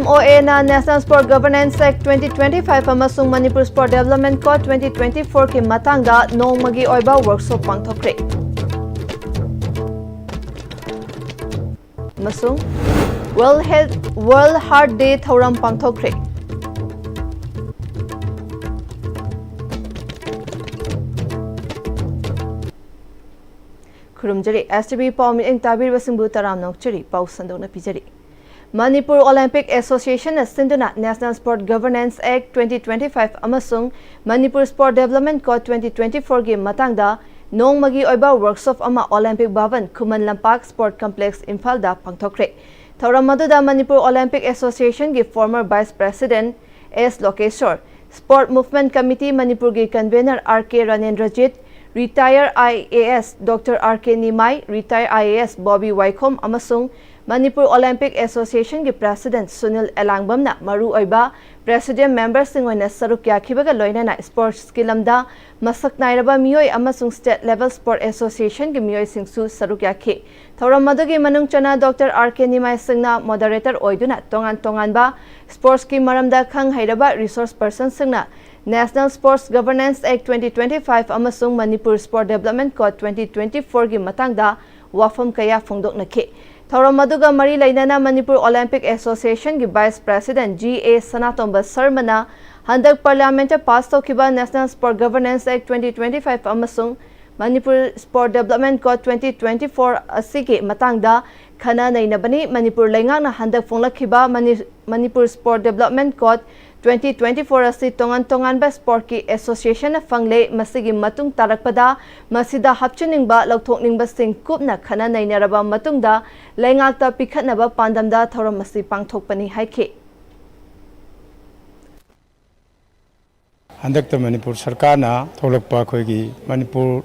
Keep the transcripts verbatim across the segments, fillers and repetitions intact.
ꯑꯣ ꯑꯦꯅ National Sport Governance Act twenty twenty-five ꯑꯃꯁꯨꯡ Manipur Sport Development Code twenty twenty-fourꯒꯤ ꯃꯇꯥꯡꯗ ꯅꯣꯡꯃꯒꯤ ꯑꯣꯏꯕ ꯋꯥꯔꯛꯁꯣꯞ ꯄꯥꯡꯊꯣꯛꯈ꯭ꯔꯦ꯫ ꯑꯃꯁꯨꯡ World Health, World Heart Day ꯊꯧꯔꯝ ꯄꯥꯡꯊꯣꯛꯈ꯭ꯔꯦ꯫ ꯈꯨꯔꯨꯝꯖꯔꯤ꯫ S T V ꯄꯥꯎ ꯃꯤꯠꯌꯦꯡ ꯇꯥꯕꯤꯔꯤꯕꯁꯤꯡꯕꯨ ꯇꯔꯥꯝꯅ ꯑꯣꯛꯆꯔꯤ꯫ ꯄꯥꯎ ꯁꯟꯗꯣꯛꯅ ꯄꯤꯖꯔꯤ꯫ ꯃꯅꯤꯄꯨꯔ ꯑꯣꯂꯦꯝꯄꯤꯛ ꯑꯦꯁꯣꯁꯤꯌꯦꯁꯟꯅ ꯁꯤꯟꯗꯨꯅ National Sport Governance Act twenty twenty-five ꯑꯃꯁꯨꯡ Manipur Sport Development Code twenty twenty-fourꯒꯤ ꯃꯇꯥꯡꯗ ꯅꯣꯡꯃꯒꯤ ꯑꯣꯏꯕ ꯋꯥꯔꯛꯁꯣꯞ ꯑꯃ Olympic ꯚꯕꯟ, Khuman Lampak, Sport Complex, ꯏꯝꯐꯥꯜꯗ ꯄꯥꯡꯊꯣꯛꯈ꯭ꯔꯦ꯫ ꯊꯧꯔꯝ ꯑꯗꯨꯗ ꯃꯅꯤꯄꯨꯔ ꯑꯣꯂꯦꯝꯄꯤꯛ ꯑꯦꯁꯣꯁꯤꯌꯦꯁꯟꯒꯤ former vice president S Lokeshore, Sport Movement Committee ꯃꯅꯤꯄꯨꯔꯒꯤ convener R K Ranendrajit, retire I A S Doctor R K Nimai, retire I A S Bobby Waikhom ꯑꯃꯁꯨꯡ ꯃꯅꯤꯄꯨꯔ ꯑꯣꯂꯦꯝꯄꯤꯛ ꯑꯦꯁꯣꯁꯤꯌꯦꯁꯟꯒꯤ president ꯁꯨꯅꯤꯜ ꯑꯦꯂꯥꯡꯕꯝꯅ ꯃꯔꯨꯑꯣꯏꯕ presidium memberꯁꯤꯡ ꯑꯣꯏꯅ ꯁꯔꯨꯛ ꯌꯥꯈꯤꯕꯒ ꯂꯣꯏꯅꯅ sportsꯀꯤ ꯂꯝꯗ ꯃꯁꯛ ꯅꯥꯏꯔꯕ ꯃꯤꯑꯣꯏ ꯑꯃꯁꯨꯡ state level sport associationꯒꯤ ꯃꯤꯑꯣꯏꯁꯤꯡꯁꯨ ꯁꯔꯨꯛ ꯌꯥꯈꯤ꯫ ꯊꯧꯔꯝ ꯑꯗꯨꯒꯤ ꯃꯅꯨꯡ ꯆꯟꯅ Doctor R K ꯅꯤꯃꯥꯏ ꯁꯤꯡꯅ moderator ꯑꯣꯏꯗꯨꯅ ꯇꯣꯉꯥꯟ ꯇꯣꯉꯥꯟꯕ sportsꯀꯤ ꯃꯔꯝꯗ ꯈꯪ ꯍꯩꯔꯕ resource personꯁꯤꯡꯅ National Sports Governance Act twenty twenty-five ꯑꯃꯁꯨꯡ Manipur Sport Development Code twenty twenty-fourꯒꯤ ꯃꯇꯥꯡꯗ ꯋꯥꯐꯝ ꯀꯌꯥ ꯐꯣꯡꯗꯣꯛꯅꯈꯤ꯫ ꯊꯧꯔꯝ ꯑꯗꯨꯒ ꯃꯔꯤ ꯂꯩꯅꯅ ꯃꯅꯤꯄꯨꯔ ꯑꯣꯂꯦꯝꯄꯤꯛ ꯑꯦꯁꯣꯁꯤꯌꯦꯁꯟꯒꯤ vice president G A Sanatomba ꯁꯔꯃꯅ ꯍꯟꯗꯛ parliamentꯇ pass ꯇꯧꯈꯤꯕ National Sport Governance Act twenty twenty-five ꯑꯃꯁꯨꯡ Manipur Sport Development Code twenty twenty-four ꯑꯁꯤꯒꯤ ꯃꯇꯥꯡꯗ ꯈꯟꯅ ꯅꯩꯅꯕꯅꯤ꯫ ꯃꯅꯤꯄꯨꯔ ꯂꯩꯉꯥꯛꯅ ꯍꯟꯗꯛ ꯐꯣꯡꯂꯛꯈꯤꯕ money-, Manipur Sport Development Code twenty twenty-four ꯑꯁꯤ ꯇꯣꯉꯥꯟ ꯇꯣꯉꯥꯟꯕ sportꯀꯤ associationꯅ ꯐꯪꯂꯦ꯫ ꯃꯁꯤꯒꯤ ꯃꯇꯨꯡ ꯇꯥꯔꯛꯄꯗ ꯃꯁꯤꯗ ꯍꯥꯞꯆꯤꯟꯅꯤꯡꯕ, ꯂꯧꯊꯣꯛꯅꯤꯡꯕꯁꯤꯡ ꯀꯨꯞꯅ ꯈꯟꯅ ꯅꯩꯅꯔꯕ ꯃꯇꯨꯡꯗ ꯂꯩꯉꯥꯛꯇ ꯄꯤꯈꯠꯅꯕ ꯄꯥꯟꯗꯝꯗ ꯊꯧꯔꯝ ꯑꯁꯤ ꯄꯥꯡꯊꯣꯛꯄꯅꯤ ꯍꯥꯏꯈꯤ꯫ ꯍꯟꯗꯛꯇ ꯃꯅꯤꯄꯨꯔ ꯁꯔꯀꯥꯔꯅ ꯊꯣꯛꯂꯛꯄ ꯑꯩꯈꯣꯏꯒꯤ ꯃꯅꯤꯄꯨꯔ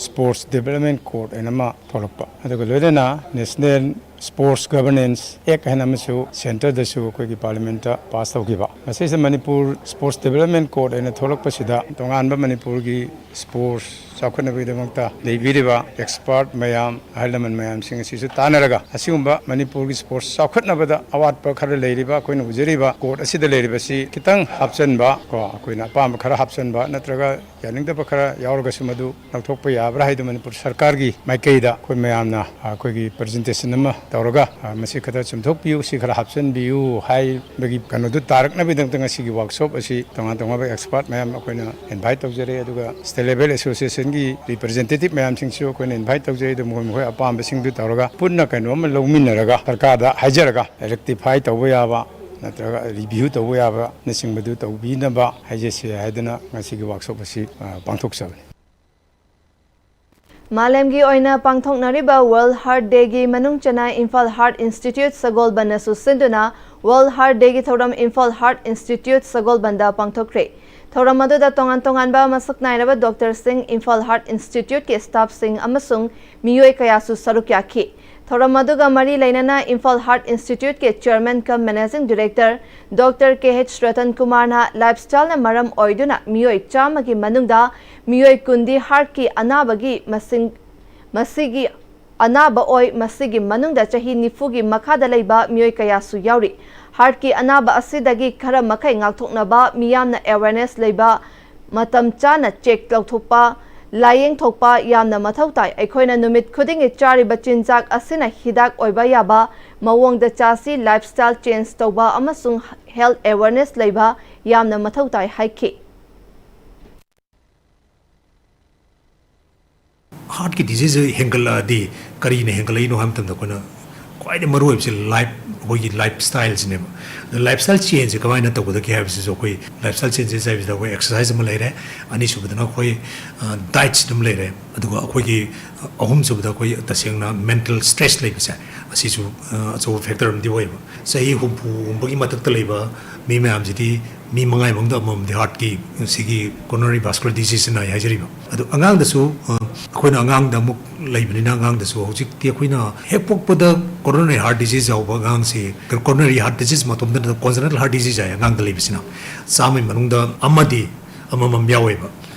Sports Development Code ꯍꯥꯏꯅ ꯑꯃ ꯊꯣꯛꯂꯛꯄ, ꯑꯗꯨꯒ ꯂꯣꯏꯅꯅ National Sports Governance Act ꯍꯥꯏꯅ ꯑꯃꯁꯨ ꯁꯦꯟꯇꯔꯗꯁꯨ ꯑꯩꯈꯣꯏꯒꯤ ꯄꯥꯔꯂꯤꯌꯥꯃꯦꯟꯠꯇ ꯄꯥꯁ ꯇꯧꯈꯤꯕ꯫ ꯃꯁꯤꯁꯤꯗ ꯃꯅꯤꯄꯨꯔ Sports Development Court ꯍꯥꯏꯅ ꯊꯣꯛꯂꯛꯄꯁꯤꯗ ꯇꯣꯉꯥꯟꯕ ꯃꯅꯤꯄꯨꯔꯒꯤ sports ꯆꯥꯎꯈꯠꯅꯕꯒꯤꯗꯃꯛꯇ ꯂꯩꯕꯤꯔꯤꯕ expert ꯃꯌꯥꯝ, ꯑꯍꯜ ꯂꯃꯟ ꯃꯌꯥꯝꯁꯤꯡ ꯑꯁꯤꯁꯨ ꯇꯥꯟꯅꯔꯒ, ꯑꯁꯤꯒꯨꯝꯕ ꯃꯅꯤꯄꯨꯔꯒꯤ sports ꯆꯥꯎꯈꯠꯅꯕꯗ ꯑꯋꯥꯠꯄ ꯈꯔ ꯂꯩꯔꯤꯕ, ꯑꯩꯈꯣꯏꯅ ꯎꯖꯔꯤꯕ court ꯑꯁꯤꯗ ꯂꯩꯔꯤꯕꯁꯤ ꯈꯤꯇꯪ ꯍꯥꯞꯆꯟꯕ, ꯀꯣ, ꯑꯩꯈꯣꯏꯅ ꯑꯄꯥꯝꯕ ꯈꯔ ꯍꯥꯞꯆꯟꯕ, ꯅꯠꯇ꯭ꯔꯒ ꯌꯥꯅꯤꯡꯗꯕ ꯈꯔ ꯌꯥꯎꯔꯒꯁꯨ ꯃꯗꯨ ꯂꯧꯊꯣꯛꯄ ꯌꯥꯕ꯭ꯔꯥ ꯍꯥꯏꯗꯨ ꯃꯅꯤꯄꯨꯔ ꯁꯔꯀꯥꯔꯒꯤ ꯃꯥꯏꯀꯩꯗ ꯑꯩꯈꯣꯏ ꯃꯌꯥꯝꯅ, ꯑ, ꯑꯩꯈꯣꯏꯒꯤ presentation ꯑꯃ ꯇꯧꯔꯒ, ꯑ, ꯃꯁꯤ ꯈꯔ ꯆꯨꯝꯊꯣꯛꯄꯤꯌꯨ, ꯁꯤ ꯈꯔ ꯍꯥꯞꯆꯤꯟꯕꯤꯌꯨ ꯍꯥꯏꯕꯒꯤ ꯀꯩꯅꯣꯗꯨ ꯇꯥꯔꯛꯅꯕꯒꯤꯗꯃꯛꯇ ꯉꯁꯤꯒꯤ workshop ꯑꯁꯤ ꯇꯣꯉꯥꯟ ꯇꯣꯉꯥꯟꯕ expert ꯃꯌꯥꯝ ꯑꯩꯈꯣꯏꯅ invite ꯇꯧꯖꯔꯦ꯫ ꯑꯗꯨꯒ State Level Associationꯒꯤ representative ꯃꯌꯥꯝꯁꯤꯡꯁꯨ ꯑꯩꯈꯣꯏꯅ invite ꯇꯧꯖꯩ꯫ ꯑꯗꯨ ꯃꯈꯣꯏ ꯃꯈꯣꯏ ꯑꯄꯥꯝꯕꯁꯤꯡꯗꯨ ꯇꯧꯔꯒ ꯄꯨꯟꯅ ꯀꯩꯅꯣ ꯑꯃ ꯂꯧꯃꯤꯟꯅꯔꯒ ꯁꯔꯀꯥꯔꯗ ꯍꯥꯏꯖꯔꯒ rectify ꯇꯧꯕ ꯌꯥꯕ ꯅꯠꯇ꯭ꯔꯒ review ꯇꯧꯕ ꯌꯥꯕꯅꯆꯤꯡꯕꯗꯨ ꯇꯧꯕꯤꯅꯕ ꯍꯥꯏꯖꯁꯤ ꯍꯥꯏꯗꯨꯅ ꯉꯁꯤꯒꯤ workshop ꯑꯁꯤ, ꯑ, ꯄꯥꯡꯊꯣꯛꯆꯕꯅꯤ꯫ ꯃꯥꯂꯦꯝꯒꯤ ꯑꯣꯏꯅ ꯄꯥꯡꯊꯣꯛꯅꯔꯤꯕ World Heart Dayꯒꯤ ꯃꯅꯨꯡ ꯆꯟꯅ ꯏꯝꯐꯥꯜ Heart Institute ꯁꯒꯣꯜꯕꯟꯅꯁꯨ ꯁꯤꯟꯗꯨꯅ World Heart Dayꯒꯤ ꯊꯧꯔꯝ ꯏꯝꯐꯥꯜ Heart Institute ꯁꯒꯣꯜꯕꯟꯗ ꯄꯥꯡꯊꯣꯛꯈ꯭ꯔꯦ꯫ ꯊꯧꯔꯝ ꯑꯗꯨꯗ ꯇꯣꯉꯥꯟ ꯇꯣꯉꯥꯟꯕ ꯃꯁꯛ ꯅꯥꯏꯔꯕ doctorꯁꯤꯡ, ꯏꯝꯐꯥꯜ Heart Instituteꯀꯤ staffꯁꯤꯡ ꯑꯃꯁꯨꯡ ꯃꯤꯑꯣꯏ ꯀꯌꯥꯁꯨ ꯁꯔꯨꯛ ꯌꯥꯈꯤ꯫ ꯊꯧꯔꯝ ꯑꯗꯨꯒ ꯃꯔꯤ ꯂꯩꯅꯅ Imphal Heart Instituteꯀꯤ Chairman cum Managing Director Doctor K H Ratan Kumarꯅ lifestyleꯅ ꯃꯔꯝ ꯑꯣꯏꯗꯨꯅ ꯃꯤꯑꯣꯏ ꯆꯥꯝꯃꯒꯤ ꯃꯅꯨꯡꯗ ꯃꯤꯑꯣꯏ ꯀꯨꯟꯗꯤ heartꯀꯤ ꯑꯅꯥꯕꯒꯤ ꯃꯁꯤꯡ, ꯃꯁꯤꯒꯤ ꯑꯅꯥꯕ ꯑꯣꯏ꯫ ꯃꯁꯤꯒꯤ ꯃꯅꯨꯡꯗ ꯆꯍꯤ ꯅꯤꯐꯨꯒꯤ ꯃꯈꯥꯗ ꯂꯩꯕ ꯃꯤꯑꯣꯏ ꯀꯌꯥꯁꯨ ꯌꯥꯎꯔꯤ꯫ Heartꯀꯤ ꯑꯅꯥꯕ ꯑꯁꯤꯗꯒꯤ ꯈꯔ ꯃꯈꯩ ꯉꯥꯛꯊꯣꯛꯅꯕ ꯃꯤꯌꯥꯝꯅ awareness ꯂꯩꯕ, ꯃꯇꯝ ꯆꯥꯅ check ꯇꯧꯊꯣꯛꯄ, ꯂꯥꯌꯦꯡ ꯊꯣꯛꯄ ꯌꯥꯝꯅ ꯃꯊꯧ ꯇꯥꯏ꯫ ꯑꯩꯈꯣꯏꯅ ꯅꯨꯃꯤꯠ ꯈꯨꯗꯤꯡꯒꯤ ꯆꯥꯔꯤꯕ ꯆꯤꯟꯖꯥꯛ ꯑꯁꯤꯅ ꯍꯤꯗꯥꯛ ꯑꯣꯏꯕ ꯌꯥꯕ ꯃꯑꯣꯡꯗ ꯆꯥꯁꯤ, lifestyle change ꯇꯧꯕ ꯑꯃꯁꯨꯡ health awareness ꯂꯩꯕ ꯌꯥꯝꯅ ꯃꯊꯧ ꯇꯥꯏ ꯍꯥꯏꯈꯤ꯫ Heartꯀꯤ disease ꯍꯦꯟꯒꯠꯂꯛꯑꯗꯤ ꯀꯔꯤꯅ ꯍꯦꯟꯒꯠꯂꯛꯏꯅꯣ ꯍꯥꯏꯕ ꯃꯇꯝꯗ ꯑꯩꯈꯣꯏꯅ ꯈ꯭ꯋꯥꯏꯗꯒꯤ ꯃꯔꯨ ꯑꯣꯏꯕꯁꯦ life, ꯑꯩꯈꯣꯏꯒꯤ lifestyleꯁꯤꯅꯦꯕ꯫ ꯑꯗꯣ lifestyle changeꯁꯦ ꯀꯃꯥꯏꯅ ꯇꯧꯒꯗꯒꯦ ꯍꯥꯏꯕꯁꯤꯁꯨ ꯑꯩꯈꯣꯏ lifestyle changes ꯍꯥꯏꯕꯁꯤꯗ ꯑꯩꯈꯣꯏ exercise ꯑꯃ ꯂꯩꯔꯦ, ꯑꯅꯤꯁꯨꯕꯗꯅ ꯑꯩꯈꯣꯏ, ꯑ, diets ꯑꯗꯨꯝ ꯂꯩꯔꯦ, ꯑꯗꯨꯒ ꯑꯩꯈꯣꯏꯒꯤ, ꯑ, ꯑꯍꯨꯝꯁꯨꯕꯗ ꯑꯩꯈꯣꯏ ꯇꯁꯦꯡꯅ mental stress ꯂꯩꯕꯁꯦ, ꯑꯁꯤꯁꯨ, ꯑ, ꯑꯆꯧꯕ factor ꯑꯃꯗꯤ ꯑꯣꯏꯌꯦꯕ꯫ ꯆꯍꯤ ꯍꯨꯝꯐꯨꯒꯨꯝꯕꯒꯤ ꯃꯊꯛꯇ ꯂꯩꯕ ꯃꯤ ꯃꯌꯥꯝꯁꯤꯗꯤ ꯃꯤ ꯃꯉꯥꯒꯤ ꯃꯅꯨꯡꯗ ꯑꯃꯃꯝꯗꯤ heartꯀꯤ ꯁꯤꯒꯤ coronary vascular disease ꯅꯥꯏ ꯍꯥꯏꯖꯔꯤꯕ꯫ ꯑꯗꯣ ꯑꯉꯥꯡꯗꯁꯨ, ꯑ, ꯑꯩꯈꯣꯏꯅ ꯑꯉꯥꯡꯗ ꯑꯃꯨꯛ ꯂꯩꯕꯅꯤꯅ, ꯑꯉꯥꯡꯗꯁꯨ ꯍꯧꯖꯤꯛꯇꯤ ꯑꯩꯈꯣꯏꯅ ꯍꯦꯛ ꯄꯣꯛꯄꯗ coronary heart disease ꯌꯥꯎꯕ ꯑꯉꯥꯡꯁꯤ, coronary heart disease ꯃꯇꯣꯝꯇ ꯅꯠꯇꯕ congenital heart disease ꯍꯥꯏ ꯑꯉꯥꯡꯗ ꯂꯩꯕꯁꯤꯅ ꯆꯥꯝꯃꯒꯤ ꯃꯅꯨꯡꯗ ꯑꯃꯗꯤ ꯑꯃꯃꯝ ꯌꯥꯎꯋꯦꯕ꯫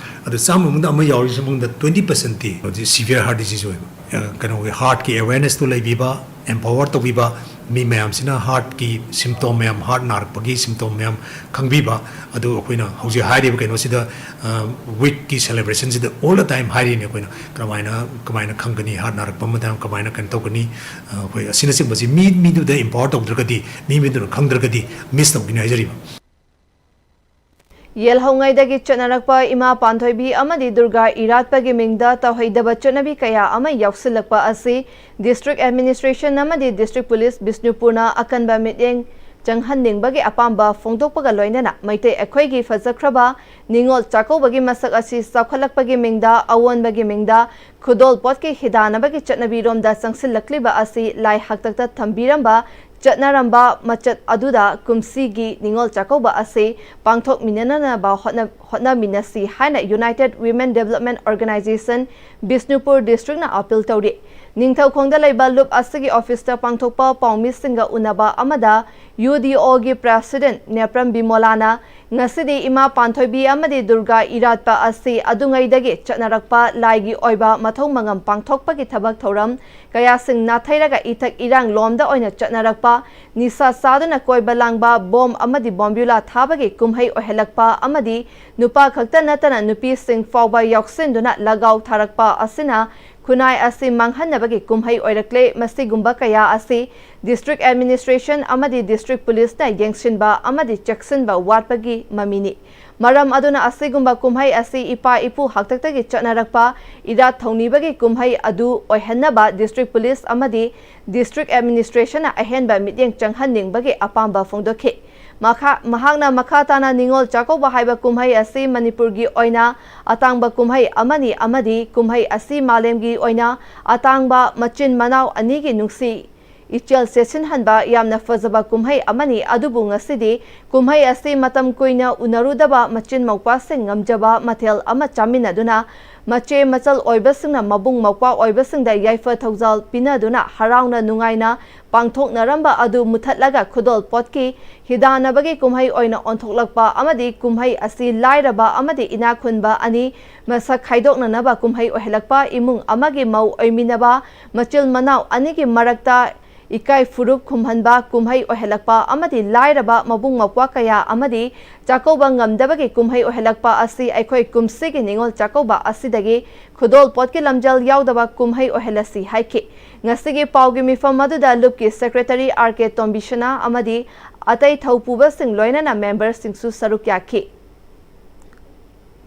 ꯑꯗꯨ ꯆꯥꯝꯃ ꯃꯅꯨꯡꯗ ꯑꯃ ꯌꯥꯎꯔꯤꯁꯤ ꯃꯅꯨꯡꯗ twenty percent ꯇꯤ ꯍꯧꯖꯤꯛ severe heart disease ꯑꯣꯏꯕ꯫ ꯑ, ꯀꯩꯅꯣꯒꯤ heart ꯀꯤ awareness ꯇꯨ ꯂꯩꯕꯤꯕ, empower ꯇꯧꯕꯤꯕ, ꯃꯤ ꯃꯌꯥꯝꯁꯤꯅ heart ꯀꯤ symptom ꯃꯌꯥꯝ, heart ꯅꯥꯔꯛꯄꯒꯤ symptom ꯃꯌꯥꯝ ꯈꯪꯕꯤꯕ꯫ ꯑꯗꯨ ꯑꯩꯈꯣꯏꯅ ꯍꯧꯖꯤꯛ ꯍꯥꯏꯔꯤꯕ ꯀꯩꯅꯣꯁꯤꯗ, ꯑ, week ꯀꯤ celebration ꯁꯤꯗ all the time ꯍꯥꯏꯔꯤꯅꯦ ꯑꯩꯈꯣꯏꯅ꯫ ꯀꯃꯥꯏꯅ, ꯀꯃꯥꯏꯅ ꯈꯪꯒꯅꯤ heart ꯅꯥꯔꯛꯄ ꯃꯇꯝ, ꯀꯃꯥꯏꯅ ꯀꯩꯅꯣ ꯇꯧꯒꯅꯤ, ꯑ, ꯑꯩꯈꯣꯏ ꯑꯁꯤꯅꯆꯤꯡꯕꯁꯤ ꯃꯤ, ꯃꯤꯗꯨꯗ empower ꯇꯧꯗ꯭ꯔꯒꯗꯤ, ꯃꯤ, ꯃꯤꯗꯨꯅ ꯈꯪꯗ꯭ꯔꯒꯗꯤ miss ꯇꯧꯒꯅꯤ ꯍꯥꯏꯖꯔꯤꯕ꯫ ꯌꯦꯜꯍꯧꯉꯩꯗꯒꯤ ꯆꯠꯅꯔꯛꯄ ꯏꯃꯥ ꯄꯥꯟꯊꯣꯏꯕꯤ ꯑꯃꯗꯤ ꯗꯨꯔꯒꯥ ꯏꯔꯥꯠꯄꯒꯤ ꯃꯤꯡꯗ ꯇꯧꯍꯩꯗꯕ ꯆꯠꯅꯕꯤ ꯀꯌꯥ ꯑꯃ ꯌꯥꯎꯁꯤꯜꯂꯛꯄ ꯑꯁꯤ district administration ꯑꯃꯗꯤ district police ꯕꯤꯁꯅꯨꯄꯨꯔꯅ ꯑꯀꯟꯕ ꯃꯤꯠꯌꯦꯡ ꯆꯪꯍꯟꯅꯤꯡꯕꯒꯤ ꯑꯄꯥꯝꯕ ꯐꯣꯡꯗꯣꯛꯄꯒ ꯂꯣꯏꯅꯅ ꯃꯩꯇꯩ ꯑꯩꯈꯣꯏꯒꯤ ꯐꯖꯈ꯭ꯔꯕ ꯅꯤꯉꯣꯜ ꯆꯥꯛꯀꯧꯕꯒꯤ ꯃꯁꯛ ꯑꯁꯤ ꯆꯥꯎꯈꯠꯂꯛꯄꯒꯤ ꯃꯤꯡꯗ, ꯑꯑꯣꯟꯕꯒꯤ ꯃꯤꯡꯗ ꯈꯨꯗꯣꯜ ꯄꯣꯠꯀꯤ ꯍꯤꯗꯥꯟꯅꯕꯒꯤ ꯆꯠꯅꯕꯤꯔꯣꯝꯗ ꯆꯪꯁꯤꯜꯂꯛꯂꯤꯕ ꯑꯁꯤ ꯂꯥꯏ ꯍꯥꯛꯇꯛꯇ ꯊꯝꯕꯤꯔꯝꯕ ꯆꯠꯅꯔꯝꯕ ꯃꯆꯠ ꯑꯗꯨꯗ ꯀꯨꯝꯁꯤꯒꯤ ꯅꯤꯉꯣꯜ ꯆꯥꯛꯀꯧꯕ ꯑꯁꯤ ꯄꯥꯡꯊꯣꯛꯃꯤꯟꯅꯅꯕ ꯍꯣꯠꯅ-, ꯍꯣꯠꯅꯃꯤꯟꯅꯁꯤ ꯍꯥꯏꯅ United Women Development Organisation Bishnupur district ꯅ appeal ꯇꯧꯔꯤ꯫ ꯅꯤꯡꯊꯧꯈꯣꯡꯗ ꯂꯩꯕ ꯂꯨꯞ ꯑꯁꯤꯒꯤ office ꯇ ꯄꯥꯡꯊꯣꯛꯄ ꯄꯥꯎꯃꯤꯁꯤꯡꯒ ꯎꯅꯕ ꯑꯃꯗ U D O ꯒꯤ president ꯅꯦꯄ꯭ꯔꯝ ꯕꯤꯃꯣꯂꯥꯅ ꯉꯁꯤꯗꯤ ꯏꯃꯥ ꯄꯥꯟꯊꯣꯏꯕꯤ ꯑꯃꯗꯤ ꯗꯨꯔꯒꯥ ꯏꯔꯥꯠꯄ ꯑꯁꯤ ꯑꯗꯨꯉꯩꯗꯒꯤ ꯆꯠꯅꯔꯛꯄ ꯂꯥꯏꯒꯤ ꯑꯣꯏꯕ ꯃꯊꯧ ꯃꯉꯝ ꯄꯥꯡꯊꯣꯛꯄꯒꯤ ꯊꯕꯛ ꯊꯧꯔꯝ ꯀꯌꯥꯁꯤꯡ ꯅꯥꯊꯩꯔꯒ ꯏꯊꯛ ꯏꯔꯥꯡ ꯂꯣꯝꯗ ꯑꯣꯏꯅ ꯆꯠꯅꯔꯛꯄ, ꯅꯤꯁꯥ ꯆꯥꯗꯨꯅ ꯀꯣꯏꯕ ꯂꯥꯡꯕ, ꯕꯣꯝ ꯑꯃꯗꯤ ꯕꯣꯝꯕ꯭ꯌꯨꯂꯥ ꯊꯥꯕꯒꯤ ꯀꯨꯝꯍꯩ ꯑꯣꯏꯍꯜꯂꯛꯄ ꯑꯃꯗꯤ ꯅꯨꯄꯥ ꯈꯛꯇ ꯅꯠꯇꯅ ꯅꯨꯄꯤꯁꯤꯡ ꯐꯥꯎꯕ ꯌꯥꯎꯁꯤꯟꯗꯨꯅ ꯂꯒꯥꯎ ꯊꯥꯔꯛꯄ ꯑꯁꯤꯅ ꯈꯨꯟꯅꯥꯏ ꯑꯁꯤ ꯃꯥꯡꯍꯟꯅꯕꯒꯤ ꯀꯨꯝꯍꯩ ꯑꯣꯏꯔꯛꯂꯦ꯫ ꯃꯁꯤꯒꯨꯝꯕ ꯀꯌꯥ ꯑꯁꯤ district administration ꯑꯃꯗꯤ district police ꯅ ꯌꯦꯡꯁꯤꯟꯕ ꯑꯃꯗꯤ ꯆꯦꯛꯁꯤꯟꯕ ꯋꯥꯠꯄꯒꯤ ꯃꯃꯤꯅꯤ꯫ ꯃꯔꯝ ꯑꯗꯨꯅ ꯑꯁꯤꯒꯨꯝꯕ ꯀꯨꯝꯍꯩ ꯑꯁꯤ ꯏꯄꯥ ꯏꯄꯨ ꯍꯥꯛꯇꯛꯇꯒꯤ ꯆꯠꯅꯔꯛꯄ ꯏꯔꯥꯠ ꯊꯧꯅꯤꯕꯒꯤ ꯀꯨꯝꯍꯩ ꯑꯗꯨ ꯑꯣꯏꯍꯟꯅꯕ district police ꯑꯃꯗꯤ district administration ꯅ ꯑꯍꯦꯟꯕ ꯃꯤꯠꯌꯦꯡ ꯆꯪꯍꯟꯅꯤꯡꯕꯒꯤ ꯑꯄꯥꯝꯕ ꯐꯣꯡꯗꯣꯛꯈꯤ꯫ ꯃꯈꯥ, ꯃꯍꯥꯛꯅ ꯃꯈꯥ ꯇꯥꯅ ꯅꯤꯉꯣꯜ ꯆꯥꯛꯀꯧꯕ ꯍꯥꯏꯕ ꯀꯨꯝꯍꯩ ꯑꯁꯤ ꯃꯅꯤꯄꯨꯔꯒꯤ ꯑꯣꯏꯅ ꯑꯇꯥꯡꯕ ꯀꯨꯝꯍꯩ ꯑꯃꯅꯤ ꯑꯃꯗꯤ ꯀꯨꯝꯍꯩ ꯑꯁꯤ ꯃꯥꯂꯦꯝꯒꯤ ꯑꯣꯏꯅ ꯑꯇꯥꯡꯕ ꯃꯆꯤꯟ ꯃꯅꯥꯎ ꯑꯅꯤꯒꯤ ꯅꯨꯡꯁꯤ ꯏꯆꯦꯜ ꯆꯦꯠꯁꯤꯟꯍꯟꯕ ꯌꯥꯝꯅ ꯐꯖꯕ ꯀꯨꯝꯍꯩ ꯑꯃꯅꯤ꯫ ꯑꯗꯨꯕꯨ ꯉꯁꯤꯗꯤ ꯀꯨꯝꯍꯩ ꯑꯁꯤ ꯃꯇꯝ ꯀꯨꯏꯅ ꯎꯅꯔꯨꯗꯕ ꯃꯆꯤꯟ ꯃꯧꯄ꯭ꯋꯥꯁꯤꯡ ꯉꯝꯖꯕ ꯃꯊꯦꯜ ꯑꯃ ꯆꯥꯃꯤꯟꯅꯗꯨꯅ ꯃꯆꯦ ꯃꯆꯜ ꯑꯣꯏꯕꯁꯤꯡꯅ ꯃꯕꯨꯡ ꯃꯧꯄ꯭ꯋꯥ ꯑꯣꯏꯕꯁꯤꯡꯗ ꯌꯥꯏꯐ ꯊꯧꯖꯥꯜ ꯄꯤꯅꯗꯨꯅ ꯍꯔꯥꯎꯅ ꯅꯨꯡꯉꯥꯏꯅ ꯄꯥꯡꯊꯣꯛꯅꯔꯝꯕ ꯑꯗꯨ ꯃꯨꯊꯠꯂꯒ ꯈꯨꯗꯣꯜ ꯄꯣꯠꯀꯤ ꯍꯤꯗꯥꯟꯅꯕꯒꯤ ꯀꯨꯝꯍꯩ ꯑꯣꯏꯅ ꯑꯣꯟꯊꯣꯛꯂꯛꯄ ꯑꯃꯗꯤ ꯀꯨꯝꯍꯩ ꯑꯁꯤ ꯂꯥꯏꯔꯕ ꯑꯃꯗꯤ ꯏꯅꯥꯛ ꯈꯨꯟꯕ ꯑꯅꯤ ꯃꯁꯛ ꯈꯥꯏꯗꯣꯛꯅꯅꯕ ꯀꯨꯝꯍꯩ ꯑꯣꯏꯍꯜꯂꯛꯄ, ꯏꯃꯨꯡ ꯑꯃꯒꯤ ꯃꯧ ꯑꯣꯏꯃꯤꯟꯅꯕ ꯃꯆꯤꯜ ꯃꯅꯥꯎ ꯑꯅꯤꯒꯤ ꯃꯔꯛꯇ ꯏꯀꯥꯏ ꯐꯨꯔꯨꯞ ꯈꯨꯝꯍꯟꯕ ꯀꯨꯝꯍꯩ ꯑꯣꯏꯍꯜꯂꯛꯄ ꯑꯃꯗꯤ ꯂꯥꯏꯔꯕ ꯃꯕꯨꯡ ꯃꯧꯄ꯭ꯋꯥ ꯀꯌꯥ ꯑꯃꯗꯤ ꯆꯥꯛꯀꯧꯕ ꯉꯝꯗꯕꯒꯤ ꯀꯨꯝꯍꯩ ꯑꯣꯏꯍꯜꯂꯛꯄ ꯑꯁꯤ ꯑꯩꯈꯣꯏ ꯀꯨꯝꯁꯤꯒꯤ ꯅꯤꯉꯣꯜ ꯆꯥꯛꯀꯧꯕ ꯑꯁꯤꯗꯒꯤ ꯈꯨꯗꯣꯜ ꯄꯣꯠꯀꯤ ꯂꯝꯖꯦꯜ ꯌꯥꯎꯗꯕ ꯀꯨꯝꯍꯩ ꯑꯣꯏꯍꯜꯂꯁꯤ ꯍꯥꯏꯈꯤ꯫ ꯉꯁꯤꯒꯤ ꯄꯥꯎꯒꯤ ꯃꯤꯐꯝ ꯑꯗꯨꯗ ꯂꯨꯞꯀꯤ ꯁꯦꯀ꯭ꯔꯦꯇꯔꯤ ꯑꯥꯔ ꯀꯦ ꯇꯣꯝꯕꯤꯁꯅꯥ ꯑꯃꯗꯤ ꯑꯇꯩ ꯊꯧꯄꯨꯕꯁꯤꯡ ꯂꯣꯏꯅꯅ ꯃꯦꯝꯕꯔꯁꯤꯡꯁꯨ ꯁꯔꯨꯛ ꯌꯥꯈꯤ꯫